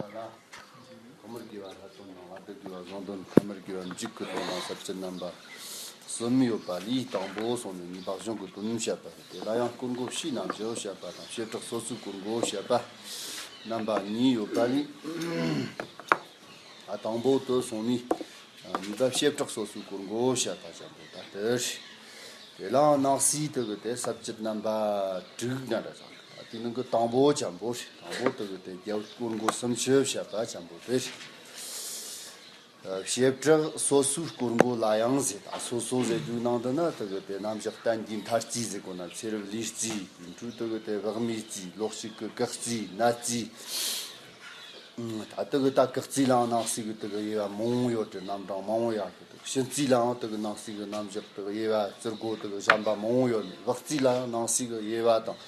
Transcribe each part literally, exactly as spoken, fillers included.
ལ། ཁམས་དགེ་བ་ལྷ་དོན་དང་། བ་དགེ་བ་བཟང་དོན། ཁམས་དགེ་བ་འཇིག་གི་དོན་དང་ས་བཅད་རྣམ་པ་གསུམ་ཡོད་པ་ལས། དང་པོ་སོང་ནས་ནི་བག་གཞུང་གི་དོན་བཤད་པ་རེད། དེ་ལ་ཡང་སྐོར་འགོ་ཕྱིའི་རྣམ་གཞག་བཤད་པ་དང་། བྱེ་བྲག་སོ་སོའི་སྐོར་འགོ་བཤད་པ་རྣམ་པ་གཉིས་ཡོད་པ་ལས། ཨ། དང་པོ་དེ་སོང་ནས། ཨ། གཉིས་པ་བྱེ་བྲག་སོ་སོའི་སྐོར་འགོ་བཤད་པ་ཅན་པོ་ད་དེ་རེད། དེ་ལའང་ནང་གསེས་དེ་གི་དེ་ས་བཅད་རྣམ་པ་དྲུག་འདྲ་འདྲ་ཅན་པོ། ད་དེ་ནང་གི་དང་པོ་ཅན་པོ་རེད། དང་པོ་དེ་གི་དེ་རྒྱ་བོད་སྐོར་འགོ་སུམ་ཅུ་བཤད་པ་ཅན་པོ་དེ་རེད། ཨ། བྱེ་བྲག་སོ་སོའི་སྐོར་འགོ་ལ་ཡང་ཟེར། ད་སོ་སོ་ཟེར་རྒྱུའི་ནང་དུ་ན་དེ་གི་དེ་རྣམ་གཞག་བསྟན་རྒྱས་མཐར་རྩིས་ཟེར་གོ་ན། ཚེ་རབས་ལུས་རྩིས། དེ་འཕྲོས་དེ་གི་དེ་བག་མེད་རྩིས། ལོག་ཤེས་ཀྱི་བཀག་རྩིས། ནད་རྩིས། ད་དེ་གི་ད་བཀག་རྩིས་ལའང་ནང་གསེས་གི་དེ་གི་དབྱེ་བ་མང་བོ་ཡོད་དེ། རྣམ་གྲངས་མང་བོ་ཡོད་གི། དེ་གི་གཤིན་རྩིས་ལའང་དེ་གི་ནང་གསེས་གི་རྣམ་གཞག་དེ་གི་དབྱེ་བ་རྩི་སྒོ་དེ་གི་གཞན་པ་མང་བོ་ཡོད་ནི། བག་རྩིས་ལའང་ནང་གསེས་གི་དབྱེ་བ་དང་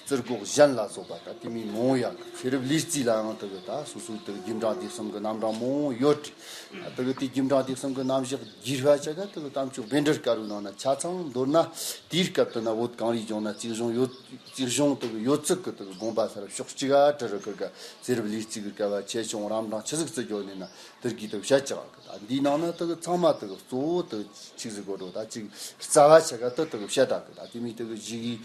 རྩི་སྒོ་གཞན་ལ་སོགས་པ་ད་དེ་མོ་མང་བོ་ཡོད་གི། ཚེ་རབས་ལུས་རྩིས་ལའང་དེ་གི་ད་སོ་སོའི་དེ་གི་རྒྱུན་གྲངས་དེ་གསུམ་གི་རྣམ་གྲངས་མང་བོ་ཡོད་དེ། ད་དེ་གི་དེ་རྒྱུན་གྲངས་དེ་གསུམ་གི་རྣམ་གཞག་བསྒྱུར་བ་ཆ་ག་དེ་གི་དམ་ཆོས་བཻ་ཌཱུརྱ་དཀར་པོའི་ནང་ན་ཆ་ཚང་མདོར་ན། དེའི་སྐབས་དེ་ན་བོད་གངས་རིའི་ལྗོངས་ན་རྩིས་གཞུང་ཡོད། རྩིས་གཞུང་དེ་གི་ཡོད་ཚད་གི་དེ་གི་དགོངས་པ་ས་ར་ཕྱོགས་གཅིག་ག་བྲི་རུ་ཁུར་ག། ཚེ་རབས་ལུས་རྩིས་གི་སྐབས་ཆེ་ཆུང་རབ་འབྲིང་ཆི་ཟིག་བརྩི་རྒྱུ་ནི་ན་དེ་གི་དེ་བཤད་ཀྱི་གི། ད་འདིའི་ནང་ན་དེ་གི་ཚང་མ་དེ་གི་གཙོ་བོ་དེ་གི་ཆི་ཟིག་གོ་འགྲོ། ད་ཅིག་རྩ་བ་ཆ་ག་དེ་དེ་གི་བཤད་ད་གི། ད་དེ་མོ་དེ་གི་གཞི་གི་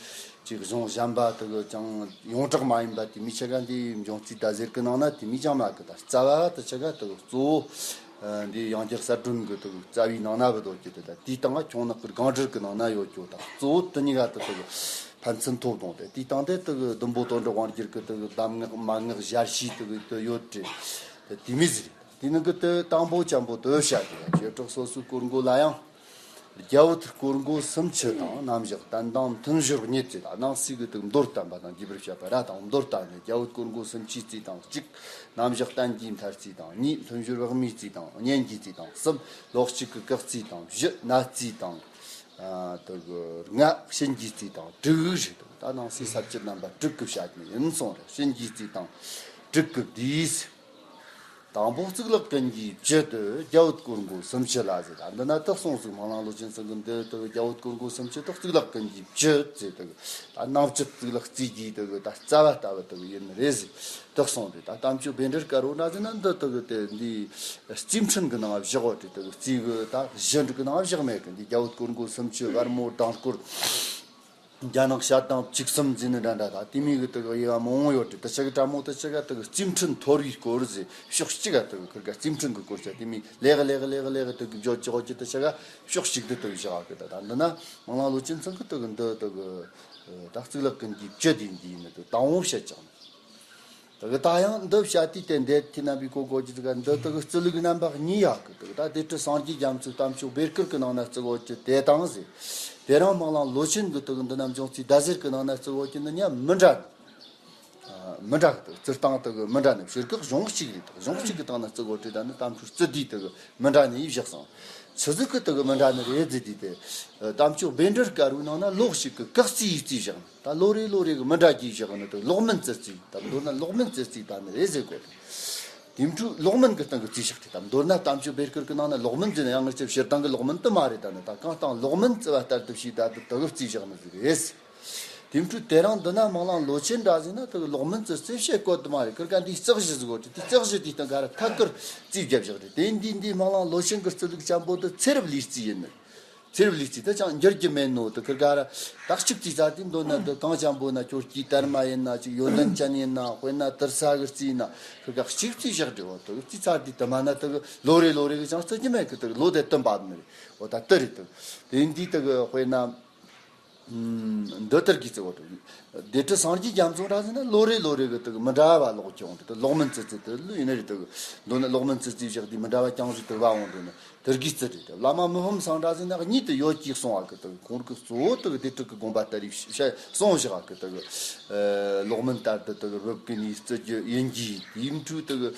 ཅིག་གཞུང་གཞན་པ་དེ་གི་ཅང་ཡོངས་གྲགས་མ་ཡིན་པ་དེ་མོ་ཆ་ག་འདི་འབྱུང་རྩིས་ད་ཟེར་གི་ནང་ན་དེ་མོ་ཅང་མེད་གི། ད་རྩ་བ་དེ་ཆ་ག་དེ་གི་གཙོ་བོ། ཨ། འདི་ཡང་རྒྱལ་གསལ་སྒྲོན་གི་དེ་གི་རྩ་བའི་ནང་ན་བུད་ཡོད་གི། དེ་ད་དེའི་སྟེང་ང་ཁྱུང་ནག་གི་སྒང་དྲུག་གི་ནང་ན་ཡོད་གི། ད་གཙོ་བོ་དེ་གཉིས་ཀ་དེ་དེ་གི་ཕན་ཚུན་ཐོབ་དང་། དེ་དེའི་སྟེང་དེ་དེ་གི་ཟླུམ་པོ་དོན་གྲུབ་དབང་རྒྱལ་གི་དེ་གི་གདམས་ངག་མན་ངག་ཞལ་ཤེས་དེ་གི་དེ་ཡོད་དེ། དེ་དེ་མོ་ཟིག་རེད། དེ་ནང་གི་དེ་དང་པོ་ཅན་པོ་དེ་བཤད་དེ། བྱེ་བྲག་སོ་སོའི་སྐོར་འགོ་ལ་ཡང་། རྒྱ་བོད་སྐོར་འགོ་སུམ་ཅུ་དང་། རྣམ་གཞག་བསྟན་དང་མཐུན་སྦྱོར་གཉིས་རྩིས་དང་། ནང་གསེས་གི་དེ་མདོར་བསྟན་པ་དང་རྒྱས་པར་བཤད་པ་ར་དང་མདོར་བསྟན་ནས། རྒྱ་བོད་སྐོར་འགོ་སུམ་ཅུའི་རྩིས་དང་གཅིག། རྣམ་གཞག་བསྟན་རྒྱས་མཐར་རྩིས་དང་གཉིས། མཐུན་སྦྱོར་བག་མེད་རྩིས་དང་གཉེན་གྱི་རྩིས་དང་གསུམ། ལོག་ཤེས་ཀྱི་བཀག་རྩིས་དང་བཞི། ནད་རྩིས་དང་། ཨ། དེ་གི་ལྔ། གཤིན་རྗེའི་རྩིས་དང་དྲུག་རེད། ད་ནང་གསེས་ས་བཅད་རྣམ་པ་དྲུག་གི་བཤད་ནི་ཡིན་གསུངས་རེད། གཤིན་རྗེའི་རྩིས་དང་དྲུག་གི་དུས། དང་པོ་གཙུག་ལག་ཀུན་གྱི་བཅུད་དེ་རྒྱ་བོད་སྐོར་འགོ་སུམ་ཅུ་ལ་ཟེར། ད་འདི་ན་དེ་གསུངས་ཟིག། སྨོན་ལམ་ལོ་ཆེན་ཚང་གི་འདི་དེ་རྒྱ་བོད་སྐོར་འགོ་སུམ་ཅུ་དེ་གཙུག་ལག་ཀུན་གྱི་བཅུད་ཟེར། དེ་ད་རྣམ་བཅུད་གཙུག་ལག་རྩིས་ཀྱི་དེ་ད་རྩ་བ་ལྟ་བུ་དེ་ཡིན་རེད་ཟེར། དེ་གསུངས་རེད། ད་དམ་ཆོས་བཻ་ཌཱུརྱ་དཀར་པོ་འདྲ་ཟེར་ན་འདི་དེ་དེ་འདི་རྩིས་འཕྲིན་གི་ནང་བཞག་ཡོད་དེ། དེ་རྩིས་གི་ད་གཞི་འདི་གི་ནང་བཞག་མེད་གི། འདི་རྒྱ་བོད་སྐོར་འགོ་སུམ་ཅུ། བར་མོ་གདངས་སྐོར། རྒྱ་ནག་ཞལ་གདམས་བཅུ་གསུམ་ཟེར་ནི་འདྲ་འདྲ། ད་དེ་མོ་གི་དེ་གི་དབྱེ་བ་མང་བོ་ཡོད་དེ། དེ་ཆ་གི་ཕྲ་མོ་དེ་ཆ་ག་དེ་གི་རྩིས་འཕྲིན་ཐོར་བུའི་སྐོར་ཟེར། ཕྱོགས་གཅིག་ག་དེ་གི་ཁུར་ག་རྩིས་འཕྲིན་གི་སྐོར་ཆ་དེ་མོ་ལེགས་ལེགས་ལེགས་ལེགས་དེ་གི་བརྗོད་ཅི་གོ་ཅི། དེ་ཆ་ག་ཕྱོགས་གཅིག་དེ་དེ་གི་བཞག་གི། ད་ད་འདི་ན་སྨོན་ལམ་ལོ་ཆེན་ཚང་གི་དེ་གི་འདི་དེ་གི་ད་གཙུག་ལག་ཀུན་གྱི་བཅུད་དེ་འདི་ཡིན་ནི་དེ་དང་བོ་བཤད་ཀྱང་། དེ་གི་ད་ཡང་འདི་བཤད་དུས་དེ་འདི་ཐི་ན་བི་གོ་གོ་གི་དེ་ག་འདི་དེ་གི་རྩི་ལུགས་རྣམ་པ་གཉིས་ཡོད་གི། དེ་གི་ད་སྡེ་སྲིད་སངས་རྒྱས་རྒྱ་མཚོའི་དམ་ཆོས་བཻ་དཀར་གི་ནང་ན་བརྩི་གོ་ཅི་དེ་དང་ཟེར། དེ་རིང་སྨོན་ལམ་ལོ་ཆེན་གི་དེ་གི་འདི་ན་འབྱུང་རྩིས་ཟླ་ཟེར་གི་ནང་ན་བརྩི་གོ་ཅི་འདི་གཉིས་མི་འདྲ་ནི། ཨ། མི་འདྲ་གི། དེ་རྩི་སྟངས་དེ་གི་མི་འདྲ་ནི། ཕྱིར་ཁག་གཞུང་གཅིག་རེད། དེ་གཞུང་གཅིག་གི་སྟེང་ན་བརྩི་གོ་ཅི་ད་ནི་དམ་ཆོས་རྩི་དུས་དེ་གི་མི་འདྲ་ནི་ཡིས་བཞག་སོང་། ཆི་ཟིག་གི་དེ་གི་མི་འདྲ་ནི་རེད་ཟེར་དུས་དེ། ཨ། དམ་ཆོས་བཻ་ཌཱུརྱ་དཀར་པོའི་ནང་ན་ལོག་ཤེས་ཀྱི་བཀག་རྩིས་ཡིས་རྩིས་བཞག་ནི། ད་ལོ་རེ་ལོ་རེ་གི་མི་འདྲ་གི་བཞག་ནི་དེ་ལོག་མིན་རྩི་རྩིས། ད་མདོར་ན་ལོག་མིན་རྩི་རྩིས་ད་ནི་རེད་ཟེར་གོ། དེ་འཕྲོས་ལོག་མིན་གི་སྟེང་གི་རྩིས་བཞག་དེ། ད་མདོར་ན་དམ་ཆོས་བཻ་དཀར་གི་ནང་ན་ལོག་མིན་ཟེར་ན་ཡང་ངེད་ཚོ་སྤྱིར་བཏང་གི་ལོག་མིན་དེ་མ་རེད། ད་ནི་ད་གང་ལྟར་ལོག་མིན་རྩི་བ་ལྟར་དུ་བྱས་ད་དེ་དེ་གི་རྩིས་བཞག་ནི་ཟིག་རེད། དེ་འཕྲོས་དེ་རིང་འདི་ན་སྨོན་ལམ་ལོ་ཆེན་འདྲ་ཟེར་ན་དེ་གི་ལོག་མིན་རྩི་རྩིས་བྱེད་གོ་དུ་མ་རེད། ཁུར་ག་འདི་རྩི་གཞི་ཟིག་གོ་དེ། དེ་རྩི་གཞི་དེའི་སྟེང་ག་ར་ཐད་ཀར་རྩིས་བརྒྱབ་བཞག་རེད། དེ་འདི་འདི་སྨོན་ལམ་ལོ་ཆེན་གི་རྩི་ལུགས་ཅན་པོ་དེ་ཚེ་རབས་ལུས་རྩིས་ཡིན་ནི། ཚེ་རབས་ལུས་རྩིས་དེ་ཅང་འགྱུར་རྒྱུ་མེད་ནོ། དེ་ཁུར་ག་ར་ད་གཅིག་རྩིས་ཚར་དུས་མདོར་ན་འདི་གང་ཅན་པོ་ན་ཁྱོད་སྐྱེས་དར་མ་ཡིན་ན་ཅིག་ཡོན་ཏན་ཅན་ཡིན་ན། དཔེར་ན་དུར་ས་གི་རྩིས་ན་ཁུར་ག་གཅིག་རྩིས་བཞག་རེད། འོ་དེ་རྩིས་ཚར་དུས་དུ་མ་ན་དེ་གི་ལོ་རེ་ལོ་རེ་གི་ཅང་རྩི་རྒྱུ་མེད་གི། དེ་གི་ལོ་དེ་དུ་འབབ་ནི་རེད། འོ་ད་དེ་རེད། དེ་དེ་འདི་དེ་གི་དཔེར་ན། ཨུམ། འདི་ལྟར་གྱིས་བརྩི་བ་དང་། སྡེ་སྲིད་སངས་རྒྱས་རྒྱ་མཚོ་འདྲ་ཟེར་ན་ལོ་རེ་ལོ་རེ་གི་དེ་གི་མི་འདྲ་བ་ལོག་ཀྱང་དེ་ལོག་མིན་རྩི་རྩིས་དེ་ལོས་ཡིན་ནི་རེད། དེ་གི་མདོར་ན་ལོག་མིན་རྩི་རྩིས་བཞག་དུས་མི་འདྲ་བ་ཀྱང་ཟིག་དེ་བ་འོང་དུས་ནི་དེ་གི་རྩི་རེད། དེ་བླ་མ་མི་ཕམ་ཚང་འདྲ་ཟེར་ན་གཉིས་དེ་ཡོད་ཀྱིས་གསུང་བ་གི། དེ་གི་ཁོང་གི་གཙོ་བོ་དེ་གི་སྡེ་སྲིད་གི་དགོངས་པ་ལྟར་རེ་བཤད་གསུང་བཞག་གི། དེ་གི་ལོག་མིན་ལྟར་དུ་དེ་གི་རབ་ཀུན་ནས་རྩི་རྒྱུ་ཡིན་གྱི། དེའི་འཕྲོས་དེ་གི་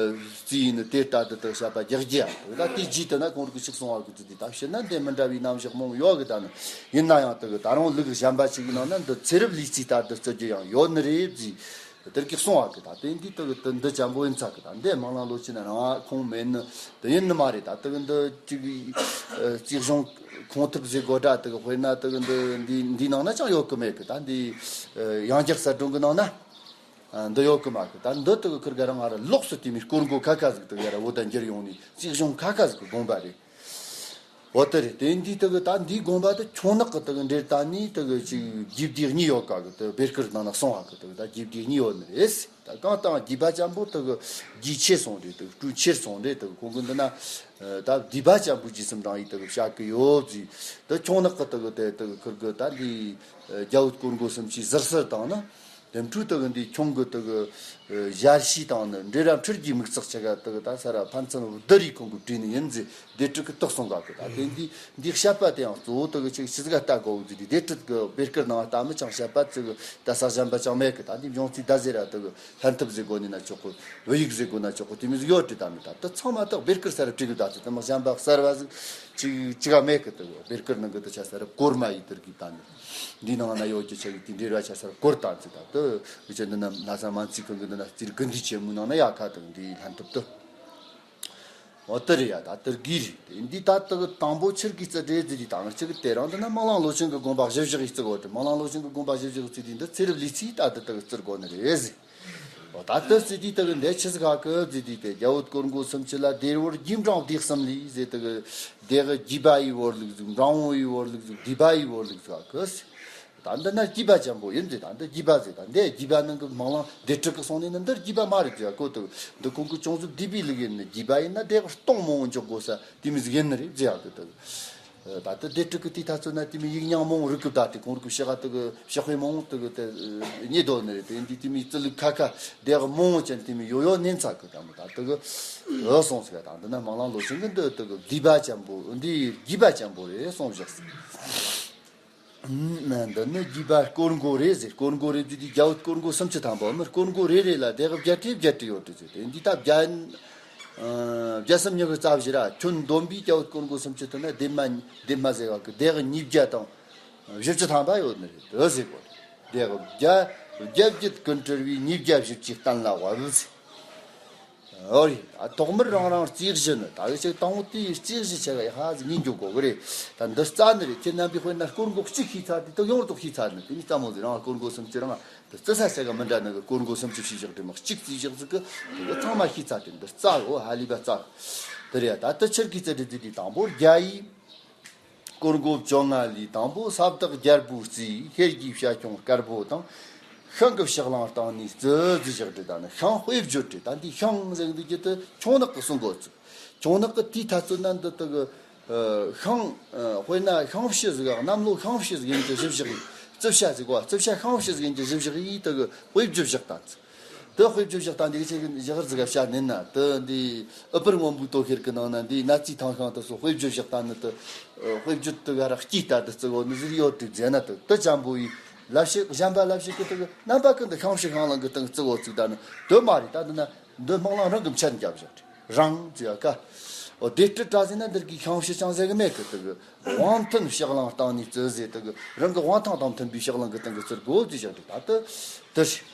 རྩིས་ཡིན་ནི་དེ་ལྟར་དུ་དེ་གི་བཤད་པ་རྒྱག་རྒྱུ་ཡ། དེ་གི་ད་དེ་རྗེས་དེ་ན་ཁོང་གི་ཞིག་གསུང་བ་གི། དེ་ད་ཕྱིར་ན་འདི་མི་འདྲ་བའི་རྣམ་གཞག་མང་ཡོད་གི། ད་ནི་ཡིན་ན་ཡང་དེ་གི་ད་རུང་ལུགས་གཞན་པ་ཞིག་གི་ནང་ན་འདི་ཚེ་རབས་ལུས་རྩིས་ལྟར་དུ་རྩི་རྒྱུ་ཡང་ཡོད་ནི་རེད་ཟེར། དེར་གི་གསུང་བ་གི། ད་དེ་འདི་དེ་གི་དེ་འདི་ཅན་པོ་ཡིན་ཚ་གི། ད་འདི་སྨོན་ལམ་ལོ་ཆེན་རང་ཁུངས་མེད་ནི་དེ་ཡིན་ནི་མ་རེད། ད་དེ་གི་འདི་ཅིག་རྩིས་གཞུང་ཁུངས་ཐུབ་ཟེར་དགོས་འདྲ། དེ་གི་དཔེར་ན་དེ་གི་འདི་འདི་འདི་ནང་ན་ཅང་ཡོད་གི་མེད་གི། ད་འདི་ཡང་རྒྱལ་གསལ་སྒྲོན་གི་ནང་ན། འདི་ཡོད་གི་མ་གི། ད་འདི་དག་ཁིར་ག་རང་ང་ར་ལོགས་སུ་དེ་མོའི་སྐོར་འགོ་ཁ་ཁ་ཟིག་དག་ཡ་ར་བོད་ད་འགྱུར་ཡོང་ནས་རྩིས་གཞུང་ཁ་ཁ་ཟིག་གི་དགོངས་པ་རེད། འོ་དེ་རེད། དེ་འདི་དག་ད་འདིའི་དགོངས་པ་དེ་ཁྱུང་ནག་གི་དག་འདྲེར་ད་ནི་དག་ཅིག་རྒྱུད་སྡེ་གཉིས་ཡོད་ག་གི། དག་བེར་ཀིར་ནང་ན་གསུངས་ཧ་གི། དག་ད་རྒྱུད་སྡེ་གཉིས་ཡོད་ནི་རེད། ད་གང་ལྟར་རྒྱུད་པ་ཅན་པོ་དག་རྒྱུད་ཆེར་སོང་རེད། དག་སྤྲུལ་ཆེར་སོང་རེད། དག་ཁོང་གི་འདི་ན་ད་བསྡུས་པ་ཅན་པོ་རྗེས་གསུམ་རང་ཡིག་དག་བྱ་གི་ཡོད་ཟིག། དག་ཁྱུང་ནག་གི་དག་དེ་དག་ཁིར་གི་ད་འདི་རྒྱ་བོད་སྐོར་འགོ་སུམ་ཅུའི་ཟུར་ཟུར་དང་ན། དེ་འཕྲོས་དག་འདི་ཁྱུང་གི་དག་ཞལ་ཤེས་དང་ནི་འབྲེལ་ར་འཕྲུལ་གྱི་མིག་ཚགས་ཆེ་ག་དག་ད་ས་ར་ཕན་ཚུན་བསྡུར་རེས་ཁོང་གི་བྲིས་ནི་ཡིན་ཟེར་སྡེ་དྲུག་གི་དག་གསུང་ག་གི། ད་དེ་འདི་འདི་བཤད་པ་དེ་ཡང་གཙོ་བོ་དག་ཅིག་ཆི་ཟིག་ལྟ་དགོ་ཟེར་དུས་སྡེ་དྲུག་གི་བེར་ཀིར་ནང་ལྟ་མི་ཅང་བཤད་པ་ཅིག་ད་ས་གཞན་པ་ཅང་མེད་གི། ད་འདི་འབྱུང་རྩིས་ད་ཟེར་ར་དག་ལྷན་ཐབས་ཟེར་དགོ་ནི་ན་ཆོག་གི། བོད་ཡིག་ཟེར་དགོ་ན་ཆོག་གི། དེ་མི་ཟིག་ཡོད་དྲི་ད་མི་ད་དུ་ཚང་མ་དག་བེར་ཀིར་ས་ར་བྲིས་གི། ད་ཚོ་དེ་མི་གཞན་པ་གསར་བ་ཟིག་ཅིག་ཅིག་ག་མེད་གི། དག་བེར་ཀིར་ནང་གི་དུ་ཆ་ས་ར་སྐོར་མ་ཡིག་དེར་གི་ད་ནི། འདི་ནང་ན་ཡོད་ཀྱི་ཆ་གི་དེ་འབྲེལ་བ་ཆ་སར་སྐོར་དང་ཚིག་དང་དུ་བི་ཅན་འདི་ན་ན་ས་མན་ཚིག་ཁང་གི་འདི་ན་རྩིར་དགུན་དུས་ཆེན་མོའི་ནང་ན་ཡག་ཁ་དང་འདི་ལྷན་ཐབས་དུ། འོ་དེ་རེད་ཡ། ད་དེར་གི་རེད། འདི་ད་དག་དང་པོ་ཆེར་གི་རྩི་འགྲེལ་རྩི་དུས་དང་ཆེ་གི་དེ་རང་འདི་ན་སྨོན་ལམ་ལོ་ཆེན་གི་དགོངས་པ་གཞིར་བཞག་གི་རྩི་དགོས་ཏེ། སྨོན་ལམ་ལོ་ཆེན་གི་དགོངས་པ་གཞིར་བཞག་གི་རྩི་དུས་འདི་ཚེ་རབས་ལུས་རྩིས་ད་དུ་དག་རྩིར་དགོས་ནི་རེད་ཟེར། འོ་ད་ལྟ་སྲིད་དུས་དག་འདས་ཆི་ཟིག་ཧ་གི་ཟེར་དུས་ཏེ་རྒྱ་བོད་སྐོར་འགོ་སུམ་ཅུ་ལ་སྡེ་བོར་རྒྱུད་འབྲིང་སྡེ་གསུམ་ལས་ཟེར་དུ་གི། སྡེ་གི་རྒྱུད་པ་ཡི་བོར་ལུགས་ཟིག། འབྲིང་བོ་ཡི་བོར་ལུགས་ཟིག། སྡེ་པ་ཡི་བོར་ལུགས་ཟིག་ཧ་གི་ཟེར། ད་འདི་ན་རྒྱུད་པ་ཅན་པོ་ཡིན་ཟེར། ད་འདི་རྒྱུད་པ་ཟེར། ད་འདི་རྒྱུད་པ་ནང་གི་མང་ལང་སྡེ་དྲུག་གི་སོང་ནས་ནི་འདི་རྒྱུད་པ་མ་རེད་ཟེར་ཡ་གོ་དུ། འདི་ཁོང་གི་ཅུང་ཟད་སྡེ་པའི་ལུགས་ཡིན་ནི། རྒྱུད་པ་ཡིན་ན་སྡེ་གི་སྟོང་མང་བོ་འཇོག་དགོས་ས་དེ་མི་ཟིག་ཡིན་ནི་རེད་ཟེར་ཡ་གི་དུ། ད་ལྟ་སྡེ་དྲུག་གི་དུས་ད་ཚོད་ན་དེ་མི་ཡིག་རྙིང་མང་རིགས་ཀྱི་བརྡ་དེ་ཁོང་རིགས་ཀྱི་ཕྱི་ཁ་དུ་གི་ཕྱི་དཔེ་མང་དུ་གི་དེ་རྙེད་དོ་ནི་རེད། དེ་འདི་དེ་མི་རྩི་ལུགས་ཁ་ཁ་སྡེ་གི་མང་ཅན་དེ་མི་ཡོ་ཡོ་ནན་ཚ་གི་ད་མི་ད་དུ་གི་འོ་སོང་ཟིག། ད་འདི་ན་སྨོན་ལམ་ལོ་ཆེན་གི་འདི་དུ་གི་སྡེ་པ་ཅན་པོ་འདི་རྒྱུད་པ་ཅན་པོ་རེད་སོང་བཞག་ཟིག། འདི་ནི་རྒྱུད་པ་སྐོར་འགོ་རེད་ཟེར། སྐོར་འགོ་རེད་དུས་དེ་རྒྱ་བོད་སྐོར་འགོ་སུམ་ཅུ་ཐམ་པ་མི་སྐོར་འགོ་རེ་རེ་ལ་སྡེ་གི་བརྒྱད་ཁྲི་བརྒྱད་ཁྲི་ཡོད་དུ་ཟེར། དེ་འདི་ད་བརྒྱ་ཨ་བརྒྱ་གསུམ་ཉི་ཤུ་རྩ་བཞི་ར་ཁྱོན་བསྡོམས་པས་རྒྱ་བོད་སྐོར་འགོ་སུམ་ཅུ་དུ་ན་སྡེ་མ་སྡེ་མ་ཟེར་བ་གི་སྡེ་གི་ཉིས་བརྒྱ་དང་བཞི་བཅུ་ཐམ་པ་ཡོད་ནི་རེད་དུ་ཟེར་གོ། སྡེ་གི་བརྒྱ་བརྒྱད་བརྒྱད་ཀུན་བྲལ་བའི་ཉིས་བརྒྱ་བཞི་བཅུའི་གཏན་ལ་དབབ་ཟེར། འོ་རེད། ཐོག་མར་རང་རང་རྩིས་གཞི་ནི་ད་གི་ཅིག་དང་པོ་དེའི་རྩིས་གཞི་ཆེ་ག་ཡ་ཧ་ཟིག་ཉིན་འཇོག་གོ་གི་རེད། ད་འདི་རྩ་ནི་རེད། ཁྱེད་རྣམ་པའི་དཔེར་ན་སྐོར་འགོ་གཅིག་ཤེས་ཚར་དུས་དུ་ཡོངས་རྫོགས་ཤེས་ཚར་ནི་དེ་ནི་རྩ་མོ་ཟིག་རང་སྐོར་འགོ་སུམ་ཅུ་རང་དུ་རྩི་ས་ཆེ་ག་མི་འདྲ་ནི་གི་སྐོར་འགོ་སུམ་ཅུ་ཤེས་བཞག་དེ་མ་གཅིག་རྩིས་བཞག་ཟིག་གི་དེ་གི་ཚང་མ་ཤེས་ཚར་དེ་འདི་རྩ་འོ་ཧ་ལི་བ་རྩ་དེ་རེད། ད་དུ་ཆེར་གི་རྩི་འགྲེལ་རྩི་དུས་དང་པོ་རྒྱ་ཡིས། སྐོར་འགོ་བཅོ་ལྔ་ལས་དང་པོ་ས་བདག་རྒྱལ་པོའི་རྩིས་ཤེལ་གྱི་བྱ་ཁྱུང་དཀར་པོ་དང་། ཤིང་གི་ཕྱག་ལེན་བཏང་ནས་རྩི་ཟིག་བཞག་དྲི་ད་ནི་ཤིང་དཔེ་བརྗོད་དྲི་ད་འདི་ཤིང་ཟེར་འདི་གྱི་དུ་ཁྱུང་ནག་གི་གསུང་གོ་ཚུགས། ཁྱུང་ནག་གི་དུས་ཐ་ཚོད་ན་འདི་དུ་གི་ཤིང་དཔེར་ན་ཤིང་ཕྱི་ཟིག་གནམ་ལོ་ཤིང་ཕྱི་ཟིག་ཡིན་གྱི་གཞི་བཞག་ཡིན། རྩི་བྱ་ཟིག་གོ་རྩི་བྱ་ཤིང་ཕྱི་ཟིག་ཡིན་གྱི་གཞི་བཞག་ཡིན་དུ་གི་དཔེ་བརྗོད་བཞག་ད་ཚུ། དེ་དཔེ་བརྗོད་བཞག་སྟངས་འདི་ཆེ་གི་ཞག་ཟིག་བཤད་ནས་ན་དེ་འདི་ཨུ་པར་སྔོན་པོའི་དོ་ཤེར་གི་ནང་ན་འདི་གནའ་རྫས་ཐང་ཤིང་དེ་ཚོ་དཔེ་བརྗོད་བཞག་སྟངས་ནི་དེ་དཔེ་བརྗོད་དེ་ག་ར་སྐྱིད་ལྟར་དུ་བརྩི་གོ་ནི་ཟིག་ཡོད་དུས་མཛད་ན་དེ་དེ་ཅན་པོ་ཡི་ལབ་ཤེས་གཞན་པ་ལབ་ཤེས་གི་དེ་གི་རྣམ་པ་ཀུན་ཏུ་ཤིང་ཕྱི་ཤིང་ལང་གི་སྟེང་བརྩི་གོ་ཚུགས་ད་ནི་དེ་མ་རེད། ད་འདི་ན་འདི་སྨོན་ལམ་རང་གི་མཆན་རྒྱབ་བཞག་རང་བརྩི་ཡ་ཀ་འོ་དེ་སྤྲི་བྲ་ཟེར་ན་འདིར་གི་ཤིང་ཕྱི་ཅང་ཟེར་གི་མེད་གི་དེ་གི་དབང་མཐུན་ཕྱག་ལེན་བཏང་ནས་བརྩི་ཟེར་དེ་གི་རང་གི་དབང་ཐང་དང་མཐུན་པའི་ཕྱག་ལེན་གི་སྟེང་གི་བརྩི་དགོ་ཟེར་བཞག་དེ་ད་དེ་དེ་རེད།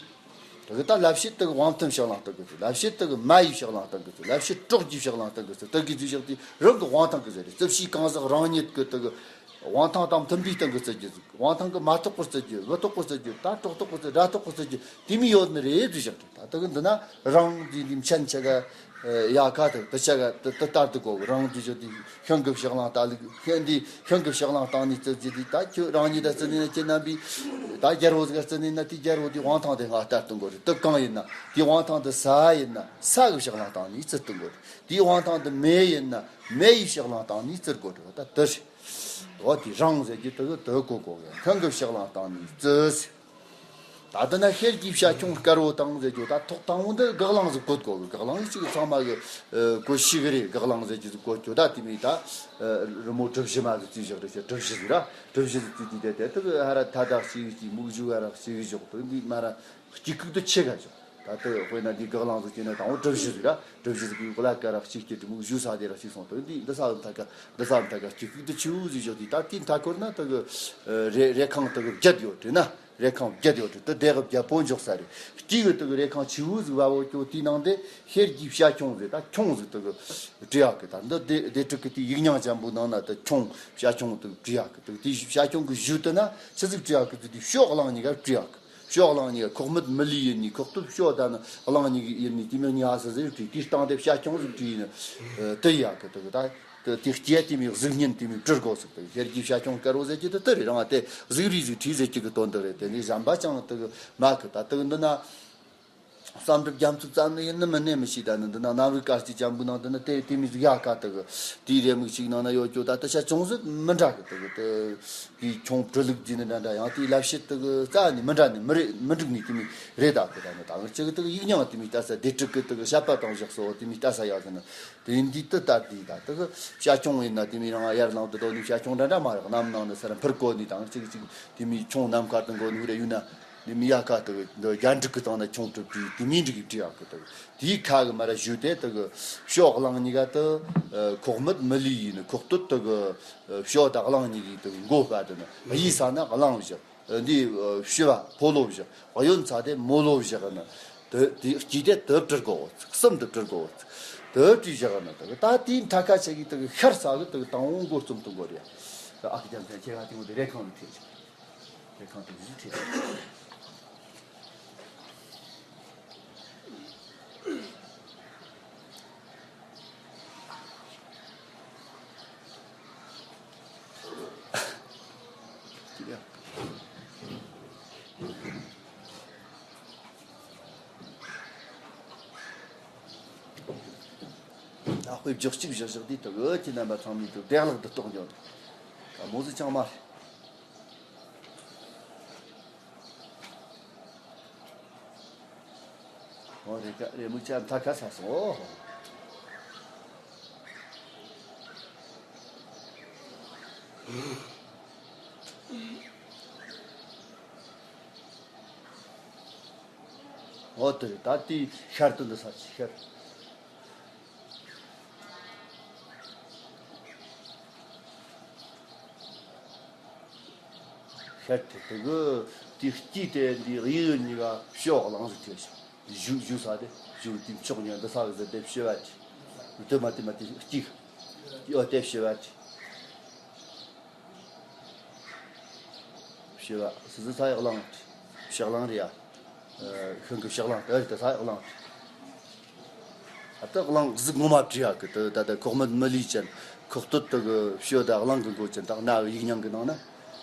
དེ་གི་ད་ལབ་བྱེད་དེ་གི་དབང་མཐུན་ཕྱག་ལེན་སྟེང་གི་ཚུལ། ལབ་བྱེད་དེ་གི་མ་ཡི་ཕྱག་ལེན་སྟེང་གི་ཚུལ། ལབ་བྱེད་གྲོགས་ཀྱི་ཕྱག་ལེན་སྟེང་གི་ཚུལ། དེ་གི་ཚུལ་བཞག་དེ་རང་གི་དབང་ཐང་གི་ཟེར་རེད། རྩི་བྱའི་གང་ཟག་རང་ཉིད་ཀྱི་དེ་གི་དབང་ཐང་དང་མཐུན་པའི་སྟེང་གི་བརྩི་རྒྱུ་ཟིག། དབང་ཐང་གི་མ་ཐོགས་པར་བརྩི་རྒྱུ། བུ་ཐོགས་པར་བརྩི་རྒྱུ། ད་གྲོགས་ཐོགས་པར་བརྩི། དགྲ་ཐོགས་པར་བརྩི་རྒྱུ་དེ་མི་ཡོད་ནི་རེད་ཟེར་བཞག་དེ། ད་དེ་གི་འདི་ན་རང་འདི་འདི་མཆན་ཆེ་ག་ཡ་ཁ་དེ་དེ་ཆེ་ག་དེ་དེ་ལྟར་དུ་གོ་རང་འདི་བརྗོད་དེ། ཤིང་གི་ཕྱག་ལེན་ལྟ་ལུགས་ཤིང་འདི་ཤིང་གི་ཕྱག་ལེན་བཏང་ནས་བརྩི་རྒྱུ་འདི་ད་ཁྱོད་རང་ཉིད་ད་བརྩི་ནས་ན་ཁྱེད་རྣམ་པས་ད་རྒྱལ་པོ་ཟིག་བརྩི་ནས་ན་དེ་རྒྱལ་པོ་དེ་དབང་ཐང་དེ་ང་ལྟར་དུ་འགོ་རེད། དེ་གང་ཡིན་ན་དེའི་དབང་ཐང་དེ་ས་ཡིན་ན་ས་གི་ཕྱག་ལེན་བཏང་ནས་བརྩི་དུ་འགོ་རེད། དེའི་དབང་ཐང་དེ་མེ་ཡིན་ན་མེ་ཡི་ཕྱག་ལེན་བཏང་ནས་བརྩི་དགོ་རེད། ད་དེ་རེད། འོ་དེ་རང་ཟེར་རྒྱུ་དེ་གི་དེ་གོ་གོ་གི་ཤིང་གི་ཕྱག་ལེན་བཏང་ནས་བརྩི། ད་ལྟ་ན་ཤེལ་གྱི་བྱ་ཁྱུང་དཀར་བོ་དང་ཟེར་རྒྱུ་ད་ཐོག་དང་པོ་འདི་སྒེག་ལང་ཟིག་བཀོད་དགོ་གི། སྒེག་ལང་ཅིག་ཚང་མ་གི་ཨ་བཀོད་ཤེས་གི་རེད། སྒེག་ལང་ཟེར་རྒྱུ་ཟིག་བཀོད་རྒྱུ་ད་དེ་མིན་ད་ཨ་རི་མོ་གྲུ་བཞི་མ་ཟིག་བརྩིས་བཞག་རེད། ཤེས་གྲུ་བཞི་ཟིག་ར་གྲུ་བཞི་ཟིག་བརྩིས་དུས་དེ་དེ་དག་ཧ་ར་ཐ་དག་ཅིག་ཅིག་མུག་ཞུ་ཧ་ར་ཅིག་བཞག་དོན་འདི་མ་ར་སྐྱིད་ཁུག་ཏུ་ཆེ་ག་བཞག། ད་ལྟ་དཔེར་ན་འདི་སྒེག་ལང་ཟིག་བྱས་ན་དང་པོ་གྲུ་བཞི་ཟིག་ར་གྲུ་བཞི་ཟིག་གི་གོ་ལ་ཀ་ར་གཅིག་སྐྱེ་དྲི་མུག་ཞུ་ས་དེ་ར་གཅིག་སོང་དོན་འདི་འདི་ས་ལ་མཐའ་ཀ་འདི་ས་ལ་མཐའ་ཀ་སྐྱིད་ཁུག་ཏུ་ཆེ་བོ་ཟིག་བཞག་དུས་ད་དེ་མཐའ་འཁོར་ན་ད་གི་རེ་རེ་ཁང་ད་གི་བརྒྱད་ཡོད་དྲི་ན། རེ་ཁང་བརྒྱད་ཡོད་དྲི་དུ་སྡེ་གི་བརྒྱད་པོ་འཇོག་ས་རེད། དཀྱིལ་གི་ད་གི་རེ་ཁང་ཆེ་བོ་ཟིག་བ་བོ་ཀྱོ་དེའི་ནང་དེ་ཤེལ་གྱི་བྱ་ཁྱུང་ཟེར་ད་ཁྱུང་ཟིག་ད་གི་བྲི་ཡག་གི། ད་འདི་སྡེ་སྡེ་དྲུག་གི་དེ་ཡིག་རྙིང་ཅན་པོ་ནང་ན་ད་ཁྱུང་བྱ་ཁྱུང་ད་བྲི་ཡག་གི། ད་དེ་བྱ་ཁྱུང་གི་གཞུག་ཏུ་ན་ཆི་ཟིག་བྲི་ཡག་གི་ད་དེ་ཕྱོགས་གླང་གཉིས་ཀ་བྲི་ཡག་གི། ཕྱོགས་གླང་གཉིས་ཀ་ཁོག་སྨད་མི་ལུས་ཡིན་ནི། ཁོག་སྟོད་ཕྱོགས་དང་ནི་གླང་གཉིས་ཀྱི་ཡིན་ནི། དེ་མོ་གཉིས་ཨ་སི་ཟིག་བྲིས། དེའི་སྟེང་དེ་བྱ་ཁྱུང་ཟིག་བྲིས་ནི། དེ་ཡག་གི་དེ་གི་ད་དེ་དེ་སྐྱེ་དེ་མོ་གཟུགས་བརྙན་དེ་མོ་བྲི་དགོས་ཟིག་དེ་གི་ཤེལ་གྱི་བྱ་ཁྱུང་དཀར་བོ་ཟེར་གྱི་དེ་དེ་རེད། རང་དེ་གཟུགས་རིས་ཟིག་བྲིས་ཟེར་གྱི་གི་དོན་དེ་རེད། དེ་ནི་གཞན་པ་ཅང་དེ་གི་མ་གི་ད་དེ་གི་འདི་ན། བསམ་གྲུབ་རྒྱ་མཚོ་ཙམ་ནི་ཡིན་ནི་མིན་ནི་མི་ཤེས། ད་ནི་འདི་ན་གནམ་རིག་དཀར་རྩི་ཅན་པོ་ནང་དུ་ནི་དེ་དེ་མོ་ཟིག་ཡག་ག་དེ་གི་དེའི་རེ་མིག་ཅིག་ནང་ན་ཡོད་རྒྱུ། ད་དེ་བྱ་ཁྱུང་ཟིག་མི་འདྲ་གི་དེ་གི་དེ། དེའི་ཁྱུང་བྲི་ལུགས་འདི་ནི་འདྲ་འདྲ། ཡང་དེའི་ལབ་བྱེད་དེ་གི་རྩ་ནི་མི་འདྲ་ནི་མི་རེད། མི་འགྲིག་ནི་དེ་མོ་རེད། ད་གི་ད་ནི་ད་ང་ཅིག་དེ་གི་ཡིག་རྙིང་དེ་མོ་ལྟ་ས། སྡེ་དྲུག་གི་དེ་གི་བཤད་པ་དང་བཞག་སོ་དེ་མོ་ལྟ་ས་ཡག་གི་ནི། དེ་འདི་དེ་ལྟར་དེ་ད་དེ་གི་བྱ་ཁྱུང་ཡིན་ན་དེ་མོ་རང་ཡར་ལངས་དུ་དོ་ནི་བྱ་ཁྱུང་འདྲ་འདྲ་མ་རེད། གནམ་ནང་ནས་སར་འཕུར་གོ་ནི་དང་ཅིག་ཅིག་དེ་མོ་ཁྱུང་ནམ་མཁའ་དུ་འགོ་ནི་རེ་ཡོད་ན། དེ་མོ་ཡག་ག་དེ་གི་འདི་རྒྱ་འབྲུག་གི་སྟེང་ན་ཁྱུང་བྲིས་བྲིས་དེ་མོ་འགྲིག་གི་བྲིས་ཡག་གི་དེ་གི་དེའི་ཁ་གི་མ་ར་ཞུ་དེ་དེ་གི་ཕྱོགས་གླང་གཉིས་ཀ་དེ་ཁོག་སྨད་མི་ལུས་ཡིན་ནི། ཁོག་སྟོད་དེ་གི་ཕྱོགས་དང་གླང་གཉིས་ཀྱི་དེ་གི་མགོ་པ་དེ་ནི། གཡས་ས་ན་གླང་བཞག་འདི་ཕྱི་བ་ཕོ་ལོ་བཞག་གཡོན་ས་དེ་མོ་ལོ་བཞག་ནི། དེ་དེ་དཀྱིལ་དེ་དེ་བྲི་དགོས། གསུམ་དེ་བྲི་དགོས། དེ་བྲིས་བཞག་ནི་དེ་གི་ད་དེའི་མཐའ་ཁ་ཆེ་གི་དེ་གི་ཤར་ས་གི་དེ་གི་དང་པོ་མགོ་རྩོམ་དུ་མགོ་རེད། ཨ་ཁུ་རྒྱལ་མཚན་ཁྱེད་རང་དེ་མོ་དེ་རེ་ཁང་དུ་ཁྲིད། རེ་ཁང་དུ་བཞུགས་ཁྲིད། ད་དཔེ་བཞག་གཅིག་བཞག་བཞག་དུས་དེ་གི་ཁྱེད་རྣམ་པ་ཚང་མས་དེ་བདེ་བླག་ཏུ་རྟོགས་འགྱོ། ད་མོ་ཟིག་ཅང་མ་རེད། འོ་རེད་ཀ་རེད། མིག་ཆ་མཐའ་ཁ་ས་སོང་། འོ་ཧོ། འོ་དེ་རེད། ད་དེའི་ཤར་དུ་འདི་ས་ཆི་ཤར། ཤར་དེ་དེ་གི་དེའི་དཀྱིལ་དེ་འདི་གཡས་གཡོན་གཉིས་ཀ་ཕྱི་བ་གླང་ཟིག་ཐེབས་ཤིང་། བཞུགས་བཞུགས་ས་དེ་བཞུགས་དེའི་ཕྱོགས་གཉིས་འདི་ས་གི་ཟེར་དེ་ཕྱི་བ་དེ། དེ་མ་དེ་མ་དེ་དཀྱིལ། ཡོད་དེ་ཕྱི་བ་དེ། ཕྱི་བ་སི་ཟི་ས་ཡི་གླང་། ཕྱི་གླང་རེད་ཡ། ཤིང་གི་ཕྱི་གླང་དེ་རེད། དེ་ས་ཡི་གླང་། ད་ལྟ་གླང་གཟུགས་ངོ་མ་བྲིས་ཡག་གི་དེ་ད་ལྟ་ཁོག་སྨད་མི་ལུས་ཅན། ཁོག་སྟོད་དེ་གི་ཕྱི་ད་གླང་གི་མགོ་ཅན། ད་གནའ་བོའི་ཡིག་རྙིང་གི་ནང་ན་